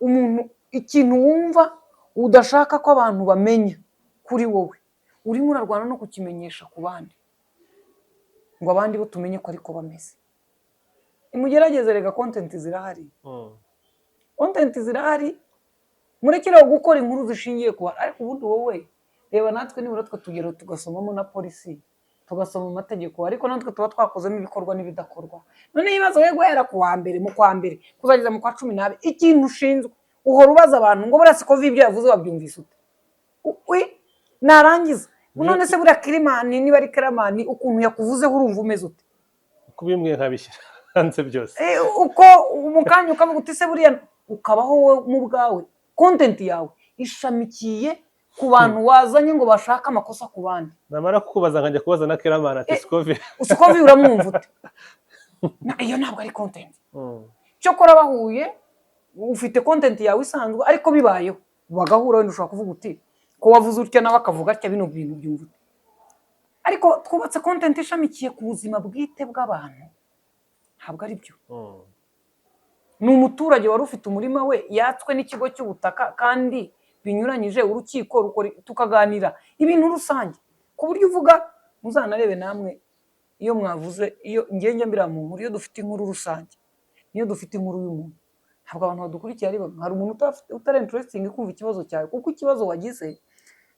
umuntu, ikintu wumva udashaka ko abantu bamenya kuri wowe, urimo urarwana no kukimenyesha ku bandi ngo abandi bo tumenye ko ariko bameze. Nimugerageze rega, content zirahari. Content zirahari, murekere gukora inkuru zishingiye ku bantu. Ariko ubundi wowe reba, natwe nibura twe tugera tugasomamo na polisi, tugasoma amategeko, ariko natwe tuba twakozemo ibikorwa n'ibidakorwa. None ibibazo we, guhera ku wa mbere mu kwa mbere kuzageza mu kwa 12, ikintu ushinzwe uhora ubaza abantu ngo: "Buriya siko ibyo yavuze wabyumvise ute?" Narangiza none se buriya Kirimani, niba ari Kiramani, ukuntu yakuvuzeho urumva umeze ute? Kubimwe nkabishyira hanze byose. Uko mu kanya ukavuga uti: "Se buriya", ukabaho wowe mu bwawe, content yawe ishamikiye ku bantu wazanye ngo bashake amakosa ku bandi. Namara kukubaza nkajya kubaza na Keramani ati: "Sikovi." Sikovi uramwumva ute? Iyo ntabwo ari content. Cyokora bahuye, ufite content yawe isanzwe, ariko bibayeho bagahura, wenda ushobora kuvuga uti: "Ko wavuze utya, nawe akavuga atya, bino bintu byumva ute?" Ariko twubatse content ishamikiye ku buzima bwite bw'abantu, ntabwo ari byo. Ni umuturage wari ufite umurima we yatswe n'ikigo cy'ubutaka kandi binyuranyije, urukiko rukora, tukaganira ibintu rusange ku buryo uvuga. Muzanarebe namwe iyo mwavuze, iyo ngenge mbira mu nkuru, iyo dufite inkuru rusange niyo dufite inkuru y'umuntu, ntabwo abantu badukurikiye ari bamwe. Hari umuntu utari interesting kumva ikibazo cyawe, kuko ikibazo wagize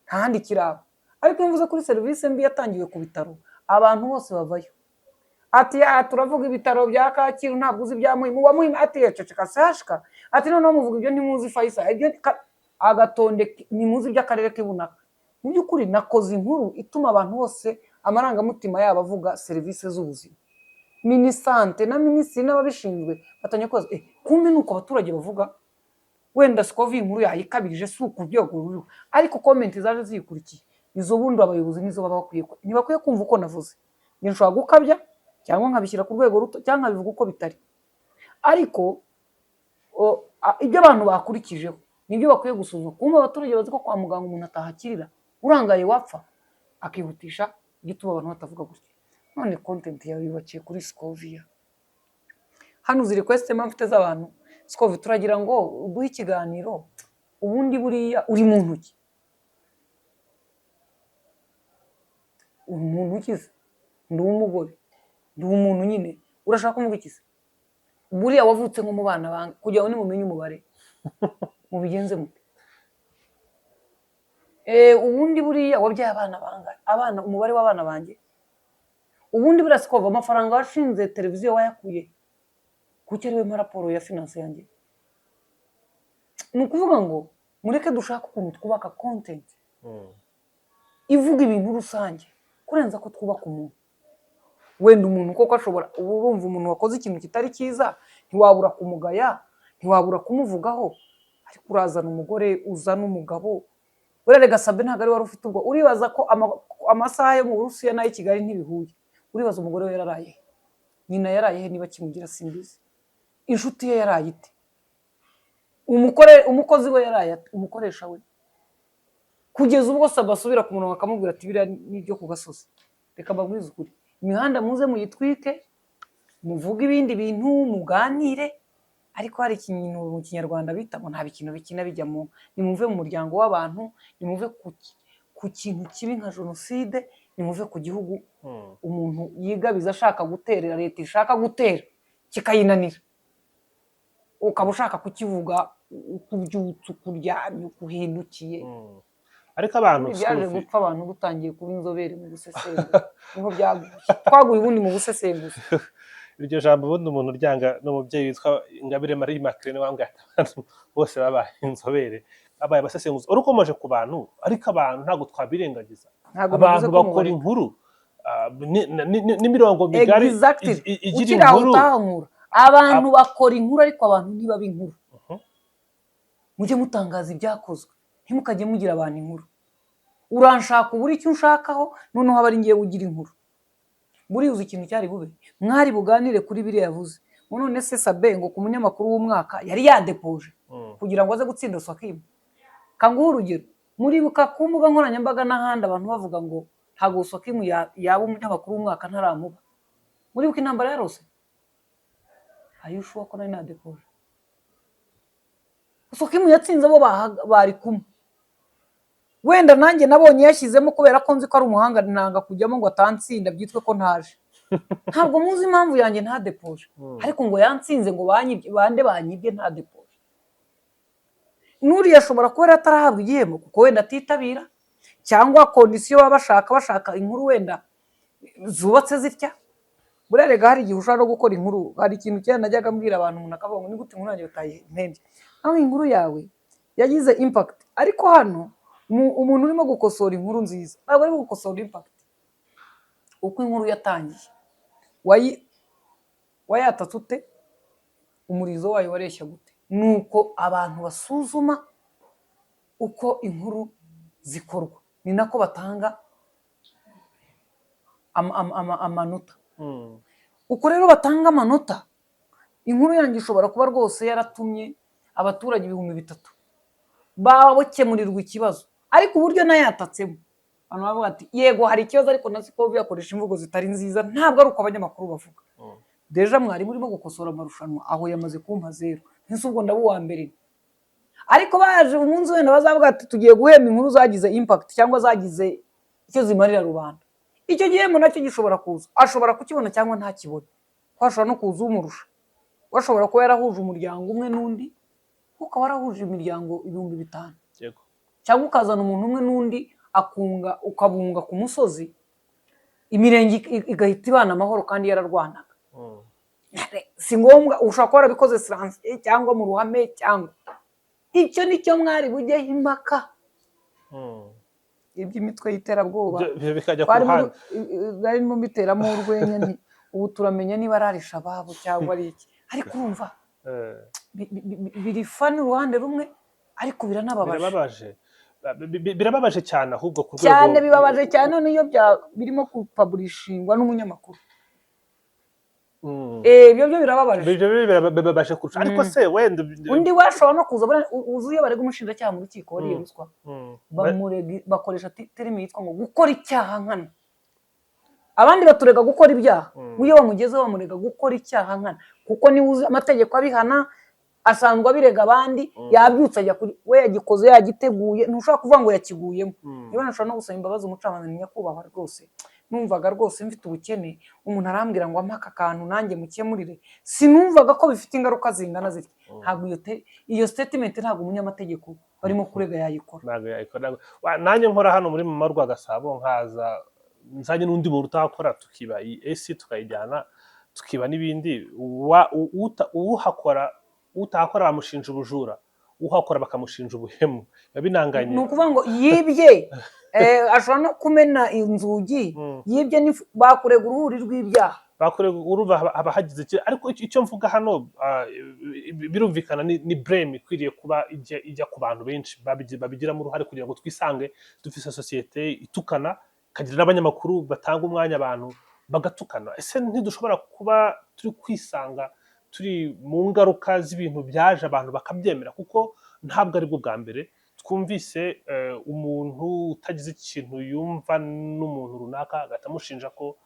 nta handi kiraba. Ariko iyo mvuze kuri serivisi mbi yatangiwe ku bitaro, abantu bose bavayo ati: "Ah, turavuga ibitaro bya Kacyiru, ntabwo uzi ibya Muhima." Uwa Muhima ati: "Ceceka sashika." Ati: "Noneho muvuga ibyo ntimuzi Faisal, ibyo agatondeka ntimuzi iby'akarere k'ibunaka." Mu by'ukuri nakoze inkuru ituma abantu bose amarangamutima yabo avuga serivisi z'ubuzima. Minisante na minisitiri n'ababishinzwe batangiye kubaza: "Kumbe ni uko abaturage bavuga?" Wenda sikovi inkuru yayikabirije, si uku rwego ruriho, ariko comment zaje ziyikurikiye. Izo bundi abayobozi nizo baba bakwiye ntibakwiye kumva uko navuze. Njye nshobora gukabya cyangwa nkabishyira ku rwego ruto cyangwa nkabivuga uko bitari, ariko ibyo abantu bakurikijeho nibyo bakwiye gusuzuma. Kumva abaturage bazi ko kwa muganga umuntu atahakirira, urangaye wapfa, akihutisha igituma abantu batavuga gutya. None content yawe yubakiye kuri Scovia. Hano uzi request mba mfite z'abantu: "Scovia, turagira ngo uduhe ikiganiro, ubundi buriya uri mu ntoki, uri umuntu ukize?" Ndi uw'umugore, ndi umuntu nyine. Urashaka kuvuga iki se? Buriya wavutse nko mu bana bange kugira ngo nimumenye umubare mubigenze mute? Ubundi buriya wabyaye abana bangahe? Abana, umubare w'abana banjye. Ubundi buriya Scovia, amafaranga washinze televiziyo wayakuye kuki? Ari we mpa raporo ya finance yanjye? Ni ukuvuga ngo mureke dushake ukuntu twubaka content ivuga ibintu rusange kurenza ko twubaka umuntu. Wenda umuntu koko ashobora, uba urumva umuntu wakoze ikintu kitari cyiza ntiwabura kumugaya, ntiwabura kumuvugaho, ariko urazana umugore, uzana umugabo. Buriya rega Sabe ntabwo ari wari ufite ubwo. Uribaza ko amasaha yo mu Burusiya n'ay'i Kigali ntibihuye. Uribaza umugore we yaraye he? Nyina yaraye he? Niba kimugira simbizi. Inshuti ye yaraye ite? Umukozi we yaraye ate? Umukoresha we? Kugeza ubwo Sabe asubira ku murongo akamubwira ati: "Biriya ni ibyo ku gasozi." Reka mbabwize ukuri, imihanda muze muyitwike, muvuge ibindi bintu, muganire, ariko hari ikintu mu Kinyarwanda bita ngo nta bikintu bikina bijya mu. Nimuve mu muryango w'abantu, nimuve ku kintu kibi nka jenoside, nimuve ku gihugu. Umuntu yigabiza ashaka guterera leta, ishaka gutera kikayinanira, ukaba ushaka kukivuga uko ubyutse, uko uryamye, uko uhindukiye. Ariko abantu Byaje Scovia, gupfa abantu dutangiye kuba inzobere mu gusesengura, niho byaguye, twaguye ubundi mu busesenguzi. Iryo jambo ubundi umuntu uryanga ni umubyeyi witwa Ingabire Marie Immaculée, niwe wambwiye ati abantu bose babaye inzobere, babaye abasesenguzi. Wari ukomeje ku bantu, ariko abantu ntabwo twabirengagiza. Ntabwo Abantu bivuze ko bakora mubareka. inkuru n'imirongo migari igira Ukiri aho inkuru. utahankura, abantu bakora inkuru, ariko abantu ntibaba inkuru. Mujye mutangaza ibyakozwe, ntimukajye mugira abantu inkuru. Uranshaka ubura icyo unshakaho, noneho aba ari ngewe ugira inkuru. Buriya uzi ikintu cyari bube, mwari buganire kuri biriya yavuze ngo none se Sabe ngo ku munyamakuru w'umwaka yari yadepoje kugira ngo aze gutsinda Swakimu. Kanguhe urugero, muribuka ku mbuga nkoranyambaga n'ahandi abantu bavuga ngo ntabwo Swakimu yaba umunyamakuru w'umwaka ntaramuba. Muribuka intambara yarose? Ayushuwa ko nari nadepoje? Swakimu yatsinze abo bari kumwe. Wenda nanjye nabonye yashyizemo kubera ko nzi ko ari umuhanga, nanga kujyamo ngo atansinda byitwe ko ntaje. Ntabwo muzi impamvu yanjye ntadepoje, ariko ngo yantsinze, ngo banyibye. Bande banyibye ntadepoje? N'uriya ashobora kuba yari atarahabwa igihembo kuko wenda atitabira, cyangwa condition baba bashaka inkuru wenda zubatse zitya. Buriya rega hari igihe ushobora no gukora inkuru. Hari ikintu kera najyaga mbwira abantu, umuntu akavuga ngo ni gute inkuru yanjye batayihembye? Aho inkuru yawe yagize impact, ariko hano umuntu urimo gukosora inkuru nziza ntabwo arimo gukosora impact. Uko inkuru yatangiye, wayatatse ute, umurizo wayo wareshya gute, nuko abantu basuzuma uko inkuru zikorwa, ni nako batanga amanota. Uko rero batanga amanota, inkuru yanjye ishobora kuba rwose yaratumye abaturage 3000 bakemurirwa ikibazo, ariko uburyo nayatatsemo, abantu bavuga ati yego hari ikibazo, ariko na Scovia yakoresha imvugo zitari nziza. Ntabwo ari uko abanyamakuru bavuga. Déjà mwarimu urimo gukosora amarushanwa aho yamaze kumpa zero. Ntese ubwo ndaba uwa mbere? Ariko baje umunsi wenda bazavuga ati tugiye guhemba inkuru zagize impact cyangwa zagize icyo zimarira rubanda, icyo gihembo nacyo gishobora kuza, ashobora kukibona cyangwa ntakibone, ko hashobora no kuza umurusha. Washobora kuba yarahuje umuryango umwe n'undi, ukaba warahuje imiryango 5000, cyangwa ukazana umuntu umwe n'undi akunga, ukabunga ku musozi, imirenge igahita ibana amahoro kandi yararwanaga. Si ngombwa, ushobora kuba warabikoze siranse cyangwa mu ruhame, cyangwa icyo nicyo mwari bujyeho impaka. Iby'imitwe y'iterabwoba Ibyo bikajya ku twarimo ruhande. Barimo biteramo urwenya, nti ubu turamenya niba ari Alishababu cyangwa ari iki, ariko urumva biri funny uruhande rumwe, ariko biranababaje. Birababaje. Birababaje cyane ahubwo ku rwego Cyane, bibabaje cyane. None iyo birimo kupublishingwa n'umunyamakuru, ibyo byo birababaje. Ibyo bibabaje kurusha, ariko se wenda Undi we ashobora no kuza, uzi iyo barega umushinjacyaha mu rukiko wariye ruswa, bamurega bakoresha terme yitwa ngo gukora icyaha nkana. Abandi baturega gukora ibyaha, iyo bamugezeho bamurega gukora icyaha nkana, kuko niwe uzi amategeko abihana, asanzwe abirega abandi. Yabyutse ajya kuri we, yagikoze yagiteguye, ntushobora kuvuga ngo yakiguyemo. Niba nashobora no gusaba imbabazi umucamanza, ni nyakubahwa, rwose numvaga rwose mfite ubukene, umuntu arambwira ngo ampe aka kantu nanjye mukemurire, sinumvaga ko bifite ingaruka zingana zitya. Ntabwo iyo statement, ntabwo umunyamategeko barimo kurega yayikora. Ntabwo yayikora. Nanjye nkora hano muri Mama Rwagasabo, nkaza nzanye n'undi muntu utakora, tukiba iyi AC tukayijyana, tukiba n'ibindi. Uhakora, utahakora bamushinja ubujura, uhakora bakamushinja ubuhemu, biba binanganye. Ni ukuvuga ngo yibye, ashobora no kumena inzugi, yibye bakurega uruhuri rw'ibyaha. Bakorega, urumva haba hagize ariko icyo mvuga hano, birumvikana, ni blame ikwiriye kuba ijya ku bantu benshi babigiramo uruhare kugira ngo twisange dufise sosiyete itukana, ikagira n'abanyamakuru batanga umwanya abantu bagatukana. Ese ntidushobora kuba turi kwisanga turi mu ngaruka z'ibintu byaje abantu bakabyemera? Kuko ntabwo aribwo bwa mbere twumvise umuntu utagize ikintu yumva n'umuntu runaka agahita amushinja ko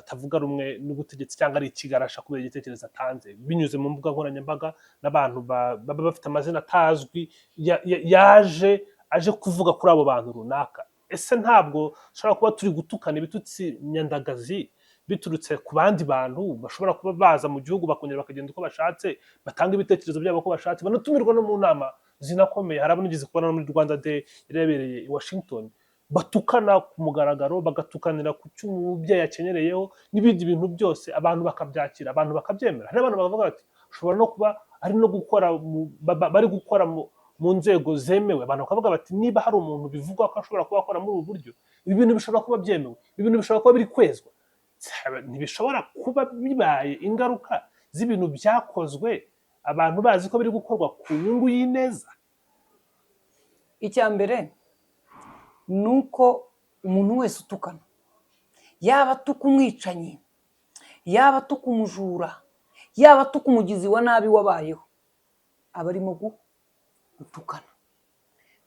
atavuga rumwe n'ubutegetsi cyangwa ari ikigarasha kubera igitekerezo atanze binyuze mu mbuga nkoranyambaga, n'abantu baba bafite amazina atazwi yaje aje kuvuga kuri abo bantu runaka. Ese ntabwo dushobora kuba turi gutukana ibitutsi nyandagazi biturutse ku bandi bantu bashobora kuba baza mu gihugu bakongera bakagenda uko bashatse, batanga ibitekerezo byabo uko bashatse, banatumirwa no mu nama zinakomeye? Hari abo nigeze kubona no muri Rwanda Day yari yabereye i Washington, batukana ku mugaragaro, bagatukanira ku cyo umubyeyi akenyereyeho n'ibindi bintu byose, abantu bakabyakira, abantu bakabyemera. Hari abantu bavuga bati ushobora no kuba ari no gukora bari gukora mu nzego zemewe, abantu bakavuga bati niba hari umuntu bivugwa ko ashobora kuba akora muri ubu buryo, ibi bintu bishobora kuba byemewe, ibi bintu bishobora kuba biri kwezwa. Ntibishobora kuba bibaye ingaruka z'ibintu byakozwe abantu bazi ko biri gukorwa ku nyungu y'ineza? Icya mbere ni uko umuntu wese utukana, yaba atuka umwicanyi, yaba atuka umujura, yaba atuka umugizi wa nabi wabayeho, aba arimo gutukana.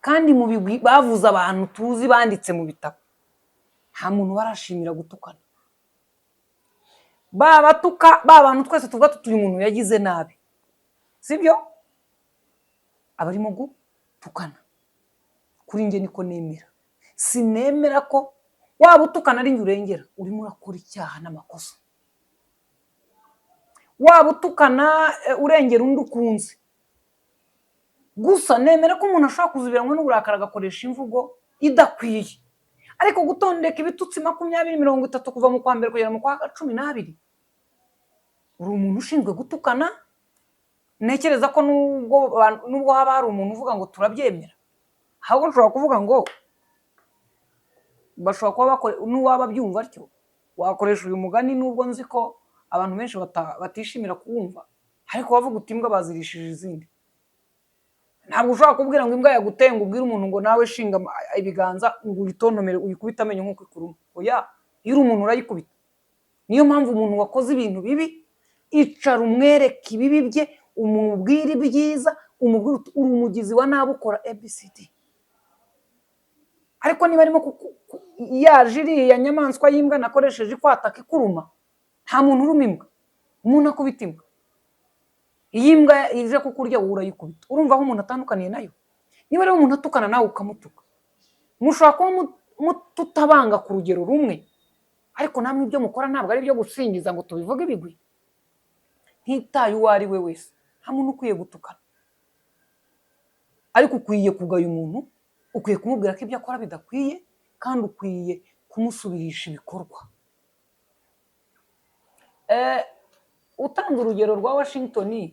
Kandi mu bigwi bavuze abantu tuzi banditse mu bitabo, nta muntu barashimira gutukana. Ba batuka ba bantu twese tuvuga tuti uyu muntu yagize nabi, sibyo? Aba arimo gutukana. Kuri njye niko nemera. Sinemera ko waba utukana ari njye urengera, urimo urakora icyaha n'amakosa. Waba utukana urengera undi ukunze. Gusa nemera ko umuntu ashobora kuzubiranwa n'uburakari agakoresha imvugo idakwiye, ariko gutondeka ibitutsi 20, 30 kuva mu kwa mbere kugera mu kwa 12, uri umuntu ushinzwe gutukana. Ntekereza ko nubwo haba hari umuntu uvuga ngo turabyemera, ahubwo nshobora kuvuga ngo bashobora kuba bakora, n'uwaba abyumva atyo wakoresha uyu mugani, nubwo nzi ko abantu benshi batishimira kuwumva, ariko bavuga uti imbwa bazirishije izindi. Ntabwo ushobora kubwira ngo imbwa yaguteye, ngo ubwire umuntu ngo nawe shinga ibiganza ngo uyitontomere, uyikubite amenyo nk'uko ikuruma. Oya, iyo uri umuntu urayikubita. Niyo mpamvu umuntu wakoze ibintu bibi, icara umwereke ibibi bye, umubwire ibyiza, umubwire uti uri umugizi wa nabi, ukora ABCD. Ariko niba arimo yaje iriya nyamaswa y'imbwa nakoresheje ikwataka, ikuruma, nta muntu uruma imbwa, umuntu akubita imbwa. Iyo imbwa ije kukurya, wowe urayikubita. Urumva aho umuntu atandukaniye nayo? Niba rero umuntu atukana nawe ukamutuka, mushobora kuba tutabanga ku rugero rumwe, ariko namwe ibyo mukora ntabwo ari ibyo gusingiza ngo tubivuge ibigwi. Ntitaye uwo ari we wese, nta muntu ukwiye gutukana, ariko ukwiye kugaya umuntu, ukwiye kumubwira ko ibyo akora bidakwiye, kandi ukwiye kumusubirisha ibikorwa. Utanze urugero rwa Washington,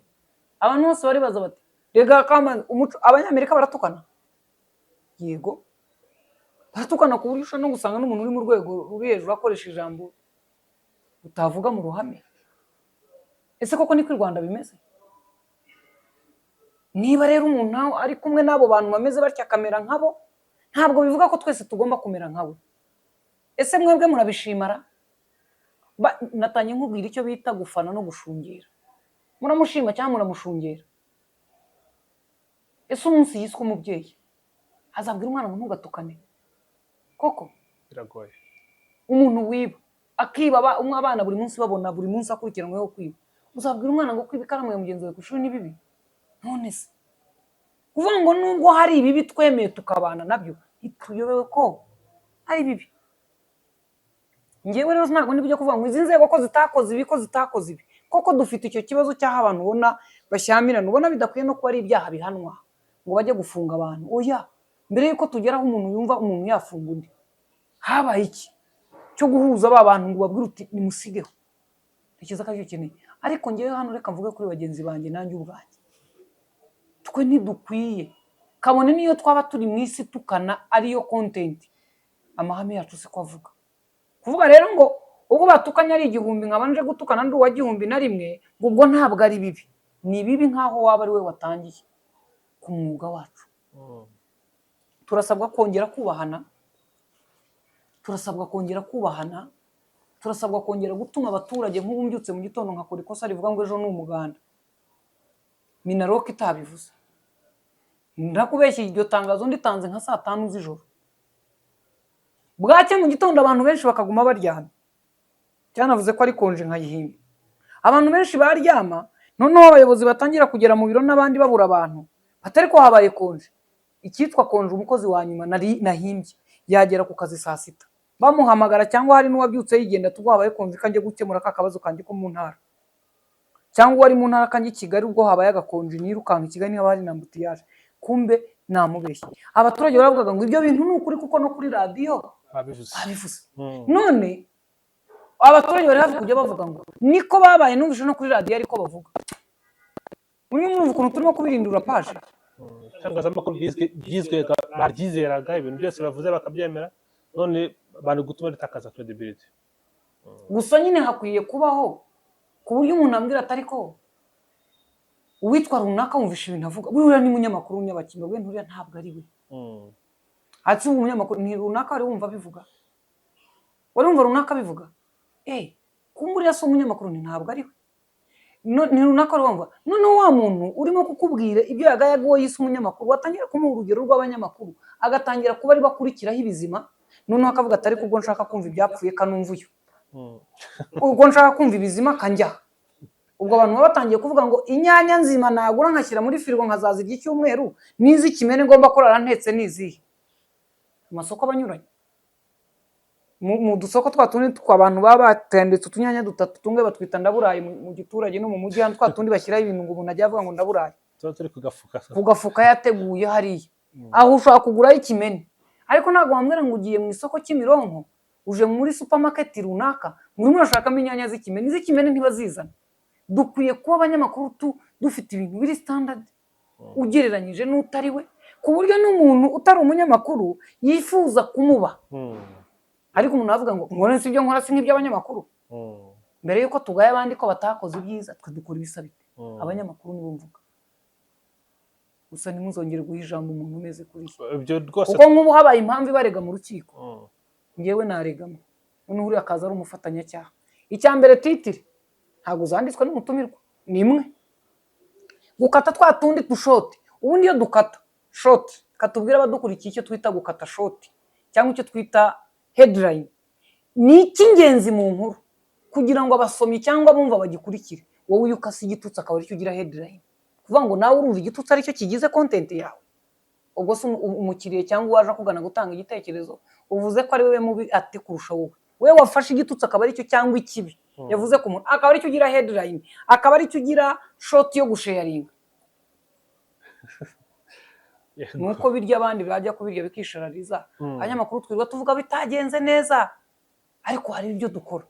abantu bose baribaza bati rega kama umuco, Abanyamerika baratukana. Yego, baratukana, ku buryo ushobora no gusanga n'umuntu uri mu rwego ruri hejuru akoresha ijambo utavuga mu ruhame. Ese koko niko i Rwanda bimeze? Niba rero umuntu ari kumwe n'abo bantu bameze batya, akamera nkabo, ntabwo bivuga ko twese tugomba kumera nkawe. Ese mwebwe murabishimara? Natangiye nkubwira icyo bita gufana no gushungera. Muramushima cyangwa muramushungera? Ese umunsi yiswe umubyeyi azabwira umwana ngo ntugatukane koko? Biragoye. Umuntu wiba, akiba umwe, abana buri munsi babona, buri munsi akurikiranweho kwiba, uzabwira umwana ngo kwiba ikaramu ya mugenzi wawe ku ishuri ni bibi? None se kuvuga ngo nubwo hari ibibi twemeye tukabana nabyo, ntituyobewe ko ari bibi? Ngewe rero ntabwo ndi bujye kuvuga ngo izi nzego ko zitakoze ibi, ko zitakoze ibi. Koko dufite icyo kibazo cy'aho abantu ubona bashyamirana, ubona bidakwiye no kuba ari ibyaha bihanwa ngo bajye gufunga abantu. Oya, mbere y'uko tugera aho umuntu yumva umuntu yafunga undi, habaye iki cyo guhuza ba bantu ngo babwire uti nimusigeho? Ntekereza ko aricyo ukeneye. Ariko ngewe hano reka mvuge kuri bagenzi banjye nanjye ubwanjye, twe ntidukwiye, kabone n'iyo twaba turi mu isi tukana ariyo content, amahame yacu siko avuga. Kuvuga rero ngo ubwo batukanye ari 1000, nkaba nje gutukana ndi uwa 1001, ngo ubwo ntabwo ari bibi, ni bibi nk'aho waba ari we watangiye. Ku mwuga wacu turasabwa kongera kubahana, turasabwa kongera kubahana, turasabwa kongera gutuma abaturage. Nk'ubu mbyutse mu gitondo nkakora ikosa rivuga ngo ejo ni umuganda, MINALOC itabivuze, ndakubeshya, iryo tangazo nditanze nka saa 5 z'ijoro, bwacya mu gitondo abantu benshi bakaguma baryamye. Cyanavuze ko ari konje nkayihimba, abantu benshi baryama. Noneho abayobozi batangira kugera mu biro n'abandi babura abantu, batari ko habaye konje. Icyitwa konje, umukozi wa nyuma nari nahimbye yagera ku kazi saa 6 bamuhamagara, cyangwa hari n'uwabyutse yigenda, tubwo habaye konje kanjye gukemura ka kabazo kanjye ko mu ntara, cyangwa uwari mu ntara kanjye i Kigali, ubwo habaye agakonje nirukanka i Kigali niba hari na embouteillage, kumbe namubeshye. Abaturage baravugaga ngo ibyo bintu ni ukuri, kuko no kuri radiyo babivuze. Babivuze. None abaturage bari hafi kujya bavuga ngo niko babaye, numvise no kuri radiyo ariko bavuga. Murimo mwumva ukuntu turimo kubirindura paje. Itangazamakuru baryizeraga, ibintu byose bavuze bakabyemera, none bari gutuma ritakaza credibility. Gusa nyine hakwiye kubaho ku buryo umuntu ambwira atari ko uwitwa runaka wumvisha ibintu avuga, buriya ni umunyamakuru w'umunyabakingo, we nturiya ntabwo ari we. Ati ubu umunyamakuru ni runaka, wari wumva abivuga? Wari wumva runaka abivuga? Eh, kumbe uriya si umunyamakuru, ni ntabwo ari we. Ni runaka wari wumva? Noneho wa muntu urimo kukubwira ibyo yagayaga, uwo yise umunyamakuru, watangira kumuha urugero rw'abanyamakuru, agatangira kuba ari bakurikiraho ibizima, noneho akavuga ati ariko ubwo nshaka kumva ibyapfuye kanumva uyu, ubwo nshaka kumva ibizima kanjya. Ubwo abantu baba batangiye kuvuga ngo inyanya nzima nagura nkashyira muri firigo nkazazirya icyumweru, n'iz'ikimene ngomba kurara ntetse n'izihe? Amasoko aba anyuranye. Mu dusoko twa tundi twa abantu baba batendetse utunyanya dutatu tumwe batwita ndaburaye mu giturage no mu mujyi hano, twa tundi bashyiraho ibintu ngo umuntu ajya avuga ngo ndaburaye. Tuba turi ku gafuka. Ku gafuka yateguye hariya, aho ushobora kugurayo ikimene, ariko ntabwo wambwira ngo ugiye mu isoko Kimironko, uje muri supermarket runaka, ngo urimo urashakamo inyanya z'ikimene. Iz'ikimene ntibazizana. Dukwiye kuba abanyamakuru dufite ibintu biri standard ugereranyije n'utari we, ku buryo n'umuntu utari umunyamakuru yifuza kumuba. Ariko umuntu aravuga ngo ngo si ibyo nkora si nk'iby'abanyamakuru. Mbere y'uko tugaya abandi ko batakoze ibyiza, twe dukora ibisa bite? Abanyamakuru nibo mvuga. Gusa ntimuzongere guha ijambo umuntu umeze kuriya. Ibyo rwose. Kuko nk'ubu habaye impamvu ibarega mu rukiko, ngewe naregamo, noneho uriya akaza ari umufatanyacyaha. Icya mbere, titre ntabwo zanditswe n'umutumirwa, ni imwe. Gukata twa tundi dushoti, ubundi iyo dukata shoti, katubwira abadukurikiye icyo twita gukata shoti cyangwa icyo twita headline, ni icy'ingenzi mu nkuru kugira ngo abasomyi cyangwa abumva bagikurikire. Wowe iyo ukase igitutsi akaba aricyo ugira headline, kuvuga ngo nawe urumva igitutsi aricyo kigize content yawe, ubwo se umukiriya cyangwa uwaje akugana gutanga igitekerezo, uvuze ko ari we mubi ati kurusha wowe? We wafashe igitutsi akaba aricyo, cyangwa ikibi yavuze ku muntu akaba aricyo ugira headline, akaba aricyo ugira short yo gusharinga. Nuko birya abandi bajya kubirya bikisharariza. Abanyamakuru twirirwa tuvuga bitagenze neza, ariko hari ibyo dukora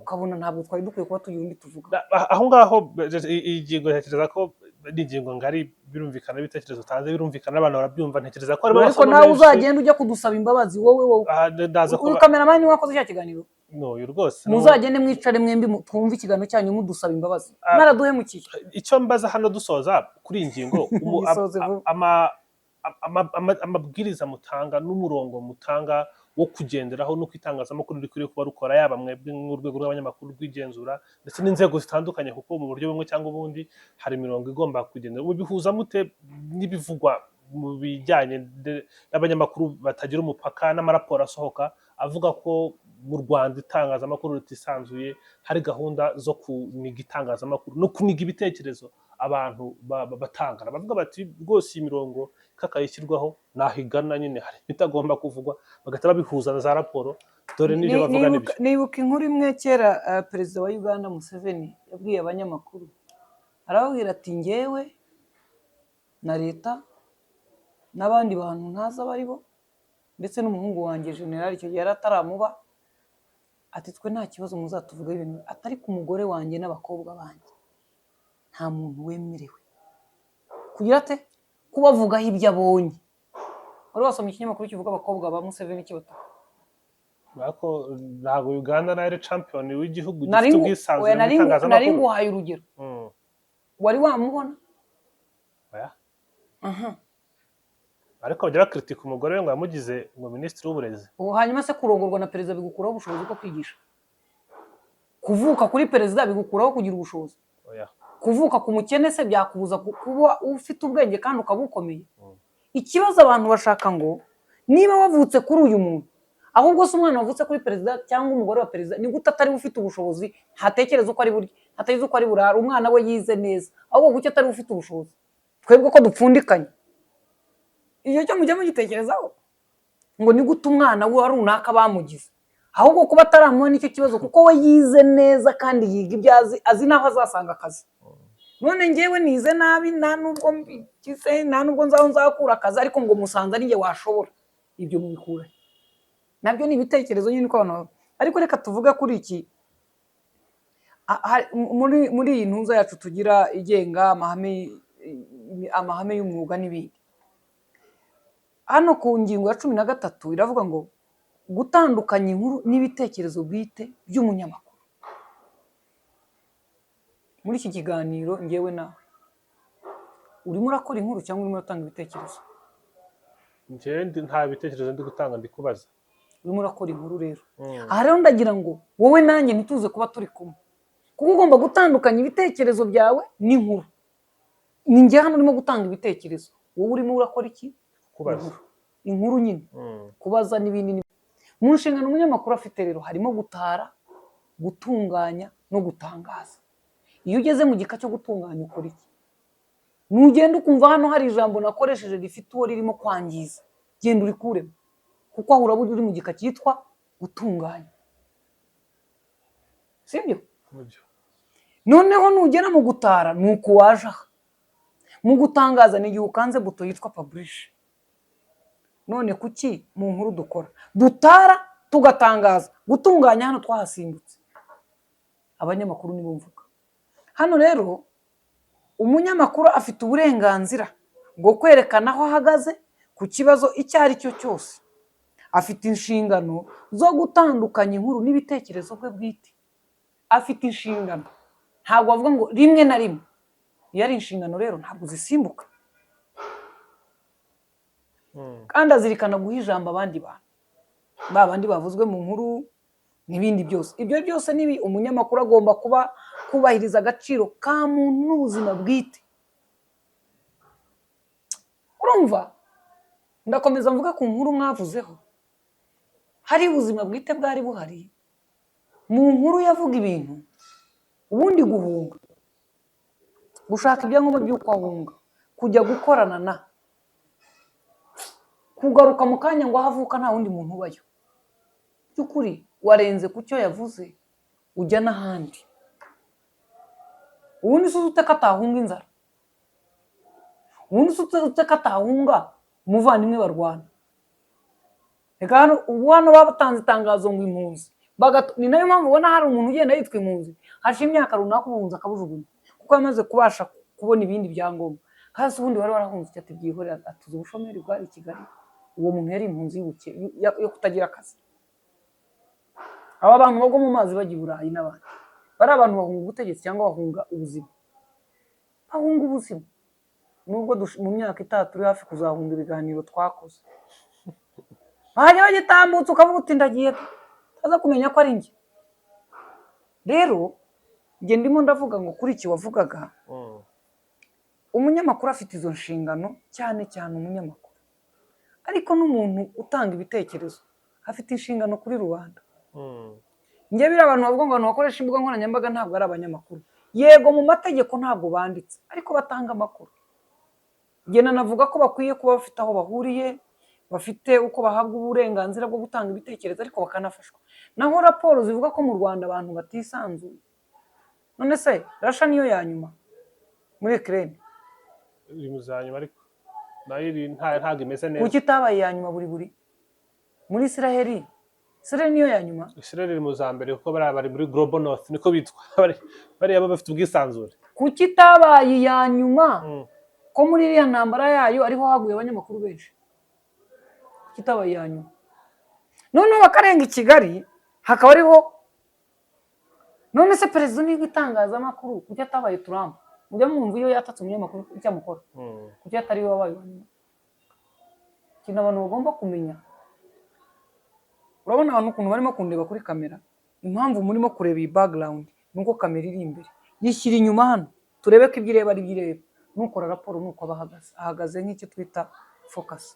ukabona ntabwo twari dukwiye kuba tugira undi tuvuga. Aho ngaho iyi ngingo ntekereza ko ni ingingo ngari, birumvikana, ibitekerezo utanze birumvikana, abantu barabyumva, ntekereza ko harimo ariko abasoma nawe benshi. Uzagenda ujya kudusaba imbabazi wowe Ndaza uyu kuba cameraman niwe wakoze cya kiganiro. No, uyu rwose Muzagende mwicare mwembi twumve ikiganiro cyanyu mudusaba imbabazi. Mwaraduhemukiye. Icyo mbaza hano dusoza kuri iyi ngingo, Gisoze vuba. amabwiriza mutanga n'umurongo mutanga wo kugenderaho n'uko itangazamakuru rikwiriye kuba rukora, yaba mwebwe nk'urwego rw'abanyamakuru rwigenzura ndetse n'inzego zitandukanye, kuko mu buryo bumwe cyangwa ubundi hari imirongo igomba kugendera, mubihuza mute n'ibivugwa mu bijyanye n'abanyamakuru batagira umupaka n'amaraporo asohoka avuga ko mu Rwanda itangazamakuru ritisanzuye, hari gahunda zo kuniga itangazamakuru no kuniga ibitekerezo abantu batanga, bavuga bati rwose iyi mirongo ikakayishyirwaho naho igana nyine hari ibitagomba kuvugwa, bagahita babihuza na za raporo, dore n'ibyo bavuga n'ibyo. Nibuka inkuru imwe kera, perezida wa Uganda Museveni yabwiye abanyamakuru, arababwira ati: "Njyewe na leta n'abandi bantu ntazi abo ari bo, ndetse n'umuhungu wanjye generali, icyo gihe yari ataramuba," ati: "twe nta kibazo muzatuvugaho ibintu, atari ku mugore wanjye n'abakobwa banjye nta muntu wemerewe kugira ate kubavugaho ibyo abonye." Wari wasomye ikinyamakuru kivuga abakobwa ba Museveni kibatuka? Ariko ntabwo Uganda nayo ari champion w'igihugu Nari gifite ubwisanzure oya, mu nari itangazamakuru. nguhaye urugero. Wari wamubona? Oya. Aha. Ariko bajya bakritika umugore we ngo yamugize ngo minisitiri w'uburezi. Ubu hanyuma se kurongorwa na perezida bigukuraho ubushobozi bwo kwigisha? Kuvuka kuri perezida bigukuraho kugira ubushobozi? Oya. Kuvuka ku mukene se byakubuza kuba ufite ubwenge kandi ukaba ukomeye? Ikibazo abantu bashaka ngo niba wavutse kuri uyu muntu, ahubwo se umwana wavutse kuri perezida cyangwa umugore wa perezida ni gute atari ufite ubushobozi? Ntatekereza uko ari burye, ntatekereza uko ari burara, umwana we yize neza, ahubwo kuki atari ufite ubushobozi, twebwe ko dupfundikanye? Icyo cyo mujya mugitekerezaho ngo ni gute umwana we wa runaka bamugize? Ahubwo kuba ataramuha nicyo kibazo, kuko we yize neza kandi yiga ibyo azi, azi n'aho azasanga akazi. None ngewe nize nabi, nta nubwo mbigize, nta nubwo nzaho nzakura akazi, ariko ngo musanze ari njye washobora. Ibyo mubikura he? Nabyo ni ibitekerezo nyine uko abantu ariko reka tuvuge kuri iki. Muri iyi ntuza yacu tugira igenga amahame y'umwuga n'ibindi, hano ku ngingo ya 13 iravuga ngo gutandukanya inkuru n'ibitekerezo bwite by'umunyamakuru. Muri iki kiganiro ngewe nawe, urimo urakora inkuru cyangwa urimo uratanga ibitekerezo? Njyewe nta bitekerezo ndi gutanga, ndi kubaza. Urimo urakora inkuru rero. Aha rero ndagira ngo wowe nanjye ntituze kuba turi kumwe, kuko ugomba gutandukanya ibitekerezo byawe n'inkuru. Ni njye hano urimo gutanga ibitekerezo, wowe urimo urakora iki? Kubaza. Inkuru, inkuru nyine. Kubaza n'ibindi n'ibindi. Mu nshingano umunyamakuru afite rero harimo gutara, gutunganya no gutangaza. Iyo ugeze mu gika cyo gutunganya ukora iki? Nugenda ukumva hano hari ijambo nakoresheje rifite uwo ririmo kwangiza, genda urikuremo, kuko aho uraba uri mu gika cyitwa gutunganya, sibyo? Nibyo. Noneho nugera mu gutara ni uku waje aha. Mu gutangaza ni igihe ukanze buto yitwa publish. None kuki mu nkuru dukora dutara tugatangaza, gutunganya hano twahasimbutse? Abanyamakuru nibo mvuga hano rero. Umunyamakuru afite uburenganzira bwo kwerekana aho ahagaze ku kibazo icyo ari cyo cyose. Afite inshingano zo gutandukanya inkuru n'ibitekerezo bwe bwite. Afite inshingano, ntabwo bavuga ngo rimwe na rimwe. Iyo ari inshingano rero ntabwo zisimbuka. Kandi azirikana guha ijambo abandi bantu, ba bandi bavuzwe mu nkuru n'ibindi byose. Ibyo byose nibi umunyamakuru agomba kuba kubahiriza agaciro ka muntu n'ubuzima bwite. Urumva, ndakomeza mvuga ku nkuru mwavuzeho, hari ubuzima bwite bwari buhari mu nkuru yavuga ibintu. Ubundi guhunga, gushaka ibyangombwa by'uko ahunga, kujya gukorana na kugaruka mu kanya ngo aho avuka nta wundi muntu ubayo, by'ukuri warenze ku cyo yavuze ujya n'ahandi. Ubundi se ute ko atahunga inzara? Ubundi se ute ko atahunga umuvandimwe barwana? Reka hano ubu hano batanze itangazo ngo impunzi ni nayo mpamvu ubona hari umuntu ugenda yitwa impunzi, hashize imyaka runaka ubuhunzi akabujugunya, kuko yamaze kubasha kubona ibindi byangombwa. Kandi se ubundi wari warahunze ati byihorera, atuze ubushomeri bwari i Kigali. Uwo muntu yari impunzi yo kutagira akazi. Aba bantu bagwa mu mazi bajya i Burayi n'abandi, bari abantu bahunga ubutegetsi cyangwa bahunga ubuzima, bahunga ubuzima. Nubwo mu myaka itaha turi hafi kuzahunga ibiganiro twakoze, bajya bagitambutsa ukavuga uti ndagiye, utaza kumenya ko ari njye. Rero njye ndimo ndavuga ngo kuri iki wavugaga, umunyamakuru afite izo nshingano, cyane cyane umunyamakuru, ariko n'umuntu utanga ibitekerezo afite inshingano kuri rubanda. Njye biriya abantu bavuga ngo abantu bakoresha imbuga nkoranyambaga ntabwo ari abanyamakuru, yego mu mategeko ntabwo banditse, ariko batanga amakuru. Njye nanavuga ko bakwiye kuba bafite aho bahuriye, bafite uko bahabwa uburenganzira bwo gutanga ibitekerezo, ariko bakanafashwa. Naho raporo zivuga ko mu Rwanda abantu batisanzuye, none se Russia niyo ya nyuma muri Ukraine? Iri mu za nyuma, ariko nayo iri ntabwo imeze neza. Kuki itabaye iya nyuma buri buri muri Israheli? Israheli niyo ya nyuma. Israel iri mu za mbere kuko bariya bari muri Global North, niko bitwa. Bariya bo bafite ubwisanzure. Kuki itabaye iya nyuma, ko muri iriya ntambara yayo ariho haguye abanyamakuru benshi? Kuki itabaye iya nyuma? Noneho bakarenga i Kigali hakaba ariho. None se perezida niba itangazamakuru, kuki atabaye Trump? Mujya mwumva iyo yatatse umunyamakuru icyo amukora? Kuki atari we wabaye uwa nyuma? Ikintu abantu bagomba kumenya, urabona abantu ukuntu barimo kundeba kuri kamera, impamvu murimo kureba iyi background ni uko kamera iri imbere. Yishyira inyuma hano turebe ko ibyo ireba ari ibyo ireba. Nukora raporo nuko aba ahagaze, ahagaze nk'icyo twita focus.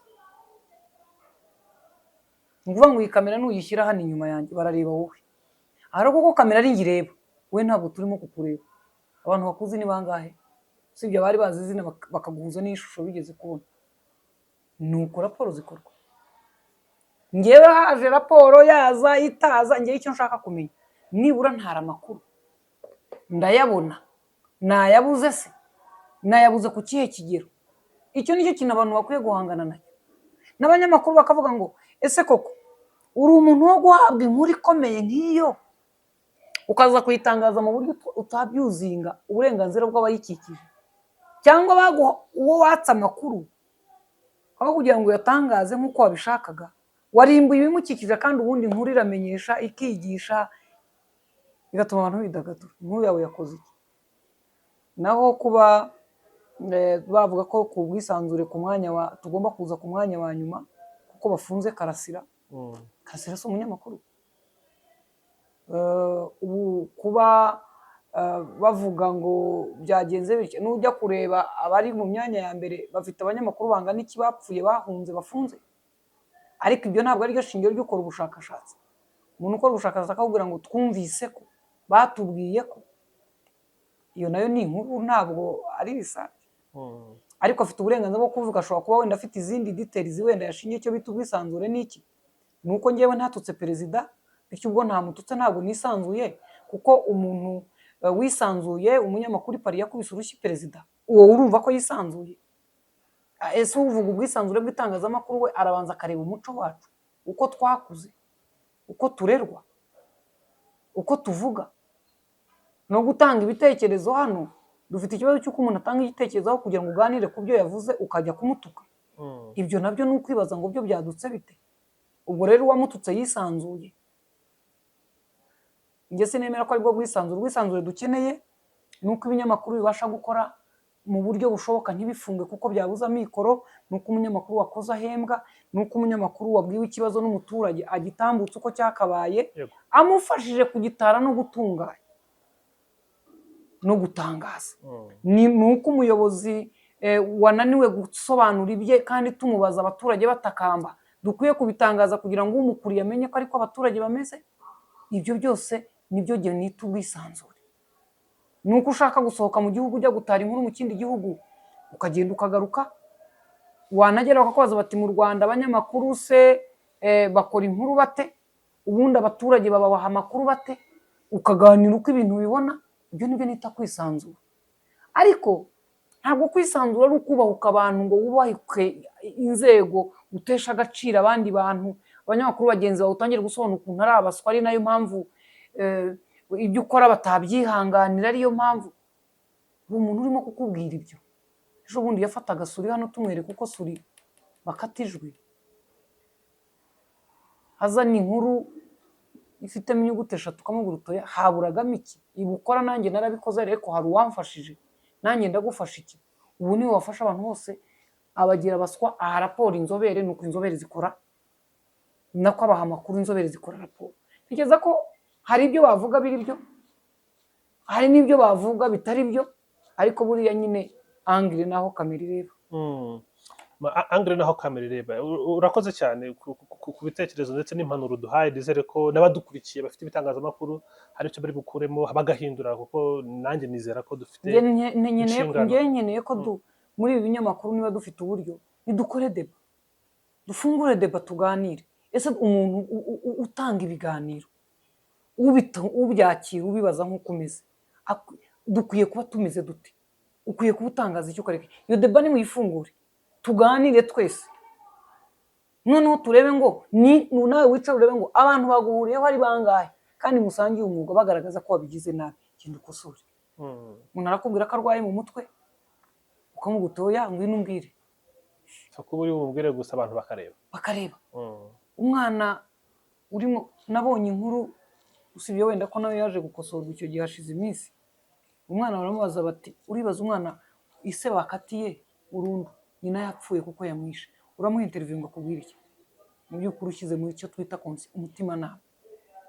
Ni ukuvuga ngo iyi kamera nuyishyira hano inyuma yanjye, barareba wowe. Ahari kuko kamera ari njye ireba, wowe ntabwo turimo kukureba. Abantu bakuzi ni bangahe usibye abari bazi izina bakaguhuza n'ishusho bigeze kubona? Ni uko raporo zikorwa. Ngewe haje raporo yaza itaza, ngewe icyo nshaka kumenya nibura ntara amakuru ndayabona, nayabuze se nayabuze ku kihe kigero? Icyo nicyo kintu abantu bakwiye guhangana nacyo, n'abanyamakuru bakavuga ngo ese koko uri umuntu wo guhabwa inkuru ikomeye nk'iyo, ukaza kuyitangaza mu buryo utabyuzinga uburenganzira bw'abayikikije, cyangwa baguha uwo watse amakuru, aho kugira ngo uyatangaze nk'uko wabishakaga warimbuye ibimukikije? Kandi ubundi inkuru iramenyesha, ikigisha, igatuma abantu bidagadura. Inkuru yawe yakoze iki? Naho kuba bavuga ko ku bwisanzure ku mwanya wa tugomba kuza ku mwanya wa nyuma kuko bafunze Karasira, Karasira si umunyamakuru. Ubu kuba bavuga ngo byagenze bityo, nujya kureba abari mu myanya ya mbere bafite abanyamakuru bangana iki bapfuye, bahunze, bafunze? Ariko ibyo ntabwo ariryo shingiro ry'ukora ubushakashatsi. Umuntu ukora ubushakashatsi akakubwira ngo twumvise ko batubwiye ko, iyo nayo ni inkuru, ntabwo ari research. Ariko afite uburenganzira bwo kuvuga, ashobora kuba wenda afite izindi details wenda yashingiye. Icyo bita ubwisanzure ni iki? Ni uko ngewe ntatutse perezida, bityo ubwo ntamututse ntabwo nisanzuye, kuko umuntu wisanzuye, umunyamakuru i Paris yakubise urushyi perezida, uwo urumva ko yisanzuye? Ese uvuga ubwisanzure bw'itangazamakuru we arabanza akareba umuco wacu, uko twakuze, uko turerwa, uko tuvuga no gutanga ibitekerezo? Hano dufite ikibazo cy'uko umuntu atanga igitekerezo, aho kugira ngo uganire ku byo yavuze ukajya kumutuka. Ibyo nabyo ni ukwibaza ngo byo byadutse bite? Ubwo rero uwamututse yisanzuye? Njye sinemera ko aribwo bwisanzure. Ubwisanzure dukeneye ni uko ibinyamakuru bibasha gukora mu buryo bushoboka, ntibifunge kuko byabuze amikoro, ni uko umunyamakuru wakoze ahembwa, ni uko umunyamakuru wabwiwe ikibazo n'umuturage agitambutse uko cyakabaye, amufashije kugitara no gutunganya no gutangaza. Ni uko umuyobozi wananiwe gusobanura ibye kandi tumubaza abaturage batakamba, dukwiye kubitangaza kugira ngo umukuriye amenye ko ariko abaturage bameze. Ibyo byose nibyo jye nita ubwisanzure. Ni uko ushaka gusohoka mu gihugu ujya gutara inkuru mu kindi gihugu, ukagenda ukagaruka, wanagera bakakubaza bati mu Rwanda abanyamakuru se bakora inkuru bate? Ubundi abaturage babaha amakuru bate? Ukaganira uko ibintu bibona. Ibyo nibyo nita kwisanzura. Ariko ntabwo kwisanzura ari ukubahuka abantu ngo wubahike inzego, utesha agaciro abandi bantu, abanyamakuru bagenzi bawe, utangire gusobanura ukuntu ari abaswa, ari nayo mpamvu ibyo ukora batabyihanganira, ariyo mpamvu uwo muntu urimo kukubwira ibyo ejo bundi yafataga Suri hano tumwereka uko Suri bakata ijwi, azana inkuru. Ifitemo inyuguti eshatu, ukamubwira uti: "Oya, haburagamo iki? Ibi ukora nanjye narabikoze, ariko hari uwamfashije, nanjye ndagufasha iki." Ubu niwe wafasha abantu bose, abagira abaswa, aha raporo inzobere. Nuko inzobere zikora, nako abaha amakuru, inzobere zikora raporo. Ntekereza ko hari ibyo bavuga biri byo, hari n'ibyo bavuga bitari byo, ariko buriya nyine angle naho kamera ireba. Angle naho kamera ireba. Urakoze cyane ku bitekerezo ndetse n'impanuro duhaye. Nizere ko n'abadukurikiye bafite ibitangazamakuru hari icyo bari bukuremo bagahindura, kuko nanjye nizera ko dufite Njye nkeneye inshingano. Njye nkeneye ko muri ibi binyamakuru, niba dufite uburyo, nidukore débat, dufungure débat, tuganire. Ese umuntu utanga ibiganiro, ubyakira, ubibaza nk'uko umeze, dukwiye kuba tumeze dute? Ukwiye kuba utangaza icyo ukareka. Iyo débat nimuyifungure, tuganire twese, noneho turebe ngo ni nawe wicara urebe ngo abantu baguhuriyeho ari bangahe kandi musangiye umwuga bagaragaza ko wabigize nabi, genda ukosore. Umuntu arakubwira ko arwaye mu mutwe, ukamubwira uti: "Oya, ngwino umbwire." Upfa kuba uri bumubwire gusa, abantu bakareba. Bakareba. Umwana urimo, nabonye inkuru, usibye wenda ko nawe yaje gukosorwa icyo gihe, hashize iminsi, umwana baramubaza bati: "Uribaza umwana ise bakatiye burundu, nyina yapfuye kuko yamwishe, uramuha interview ngo akubwire iki?" Mu by'ukuri, ushyize muri icyo twita umutimanama,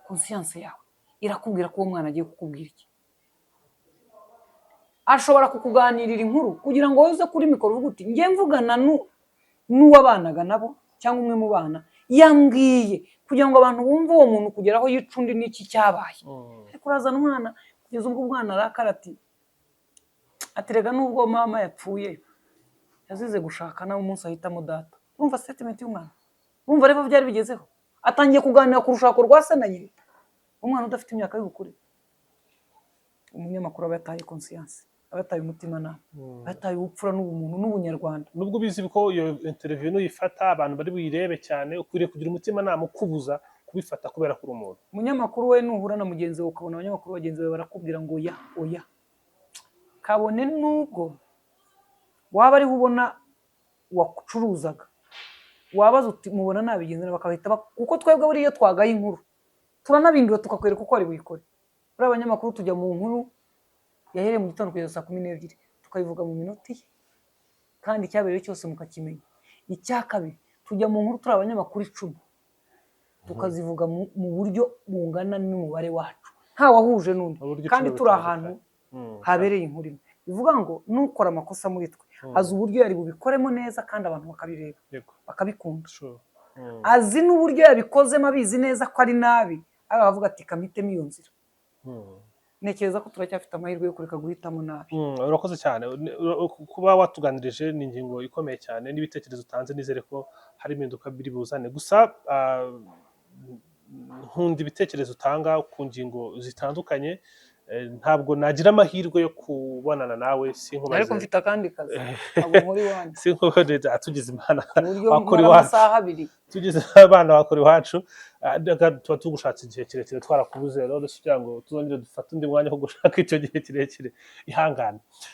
conscience yawe irakubwira ko uwo mwana agiye kukubwira iki? Ashobora kukuganirira inkuru kugira ngo wowe uze kuri mikoro uvuge uti: "Njye mvugana n'uwabanaga nabo cyangwa umwe mu bana yambwiye," kugira ngo abantu bumve uwo muntu kugera aho yica undi n'iki cyabaye. Ariko urazana umwana kugeza ubwo umwana arakara, ati aterega nubwo mama yapfuye yazize gushaka nawe umunsi ahitamo data. Urumva statement y'umwana? Urumva rero byari bigezeho, atangiye kuganira ku rushako rwa se na nyina, umwana udafite imyaka y'ubukure. Umunyamakuru aba yataye conscience, aba yataye umutimanama, aba yataye ubupfura n'ubumuntu n'ubunyarwanda. Nubwo ubizi ko iyo interview nuyifata abantu bari buyirebe cyane, ukwiriye kugira umutimanama ukubuza kubifata kubera ko uri umuntu. Umunyamakuru we, nuhura na mugenzi wawe, ukabona abanyamakuru bagenzi bawe barakubwira ngo oya, oya, kabone nubwo waba ariho ubona wacuruzaga, wabaza uti: "Mubona nabigenza?" Bakabahita kuko twebwe buriya iyo twagaye inkuru turanabindura, tukakwereka uko wari buyikore. Buriya abanyamakuru tujya mu nkuru yahereye mu gitondo kugeza saa 12, tukayivuga mu minota ye, kandi icyabereye cyose mukakimenya. Icya kabiri, tujya mu nkuru turi abanyamakuru 10, tukazivuga mu buryo bungana n'umubare wacu, nta wahuje n'undi, Mu buryo kandi 10 turi butandukanye. ahantu habereye inkuru imwe. Bivuga ngo nukora amakosa muri twe azi uburyo yari bubikoremo neza kandi abantu bakabireba, bakabikunda. Azi n'uburyo yabikozemo, abizi neza ko ari nabi, ariko aravuga ati: "Kamitemo iyo nzira." Ntekereza ko turacyafite amahirwe yo kureka guhitamo nabi. Urakoze cyane. Kuba watuganirije ni ingingo ikomeye cyane, n'ibitekerezo utanze nizere ko hari impinduka biri buzane. Gusa nkunda ibitekerezo utanga ku ngingo zitandukanye. Ntabwo nagira amahirwe yo kubonana nawe sinkubaze. Ariko mfite akandi kazi, ntabwo nkora iwanjye. Sinkubaze, tugize Imana Ku buryo wakora nkora iwacu. amasaha 2. Tugize abana bakora iwacu. Reka tuba tugushatse igihe kirekire twarakubuze rero, kugira ngo tuzongere dufate undi mwanya wo gushaka icyo gihe kirekire, ihangane.